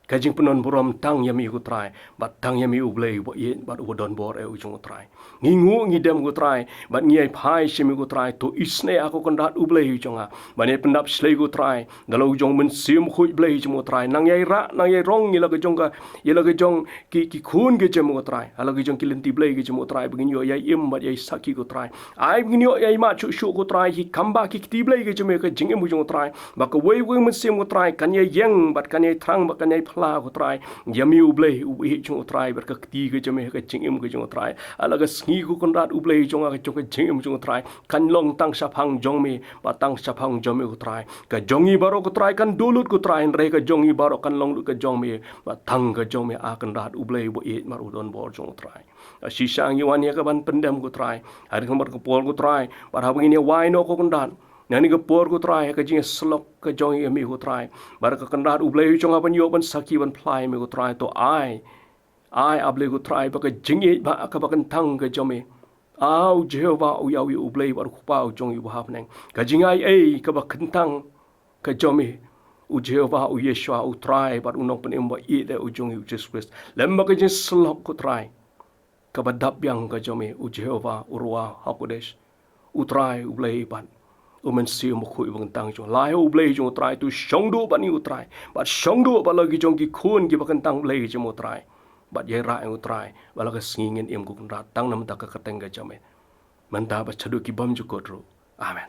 ka jingpynbun burom tang ïa me, ko Trai, bad tang ïa me U Blei uba ïeit bad uba don bor, eh, u jong U Trai. Ngi nguh ngi dem, ko Trai, bad ngi ïai phai sha me, ko Trai, to isynei, a ko Kynrad U Blei u jong nga, ban ïai pyndap shlei, ko Trai, da la u jong u Mynsiem Bakhuid Blei u jong me, ko Trai, nang ïai rah nang ïai rong ïa la ka jong ka, ïa la ka jong ki, ki khun ka jong me, ko Trai, ha la ka jong ki lynti Blei ka jong me, ko Trai, ba ngin ïoh ïai im bad ïai sakhi, ko Trai. Ai ba ngin ïoh ïai mad shuh shuh, ko Trai, ki kam bad ki kti Blei ka jong me ha ka jingim ka jong me, ko Trai, ba kawei kawei ka mynsiem, ko Trai, kan ïai ïeng bad kan ïai thrang bad kan ïai la ko Trai. Ïa me U Blei uba ïeit jong U Trai, bad ka kti ka jong me ha ka jingim ka jong U Trai. Ha la ka sngi ko Kynrad U Blei jong nga, ka jong ka jingim jong U Trai kan long tang shaphang jong me, bad tang shaphang jong me ko Trai. Ka jong ngi baroh ko Trai kan duh lut ko Trai, hynrei ka jong ngi baroh kan long lut ka jong me, bad tang ka jong me, A Kynrad U Blei uba ïeit bad u donbor jong U Trai. Shisha ngi wan ïa ka ban pyndem ko Trai ha kane ka por ko Trai, bad haba ngin ïa wai noh ko Kynrad na kane ka por ko Trai, ha ka jingïasyllok ka jong ngi ïa me ko Trai, bad ka Kynrad U Blei jong nga ban ïoh ban sakhi ban phla ïa me ko Trai. To ai, ai A Blei ko Trai, ba ka jingïeit ba kaba kyntang ka jong me, A U Jehobah, U Yahweh U Blei bad U Kpa U jong ngi uba ha bneng, ka jingai ei kaba kyntang ka jong me, U Jehobah, U Yeshua, U Trai bad U Nongpynim ba ïeit eh U jong ngi U Jisu Khrist, lem bad ka jingïasyllok ko Trai kaba dap biang ka jong me, U Jehobah, U Ruach HaKodesh, U Trai U Blei bad U Mynsiem Bakhuid uba kyntang jong, la ïa U Blei jong U Trai, to shong duh bad ngi U Trai, bad shong duh bad la ki jong ki khun kiba kyntang Blei ki jong U Trai, bad ïa rah ïa U Trai, ba la ka sngi ngin im ko Kynrad tang na bynta ka kyrteng ka jong me, mynta bad shaduh ki bymjukut ruh. Amen.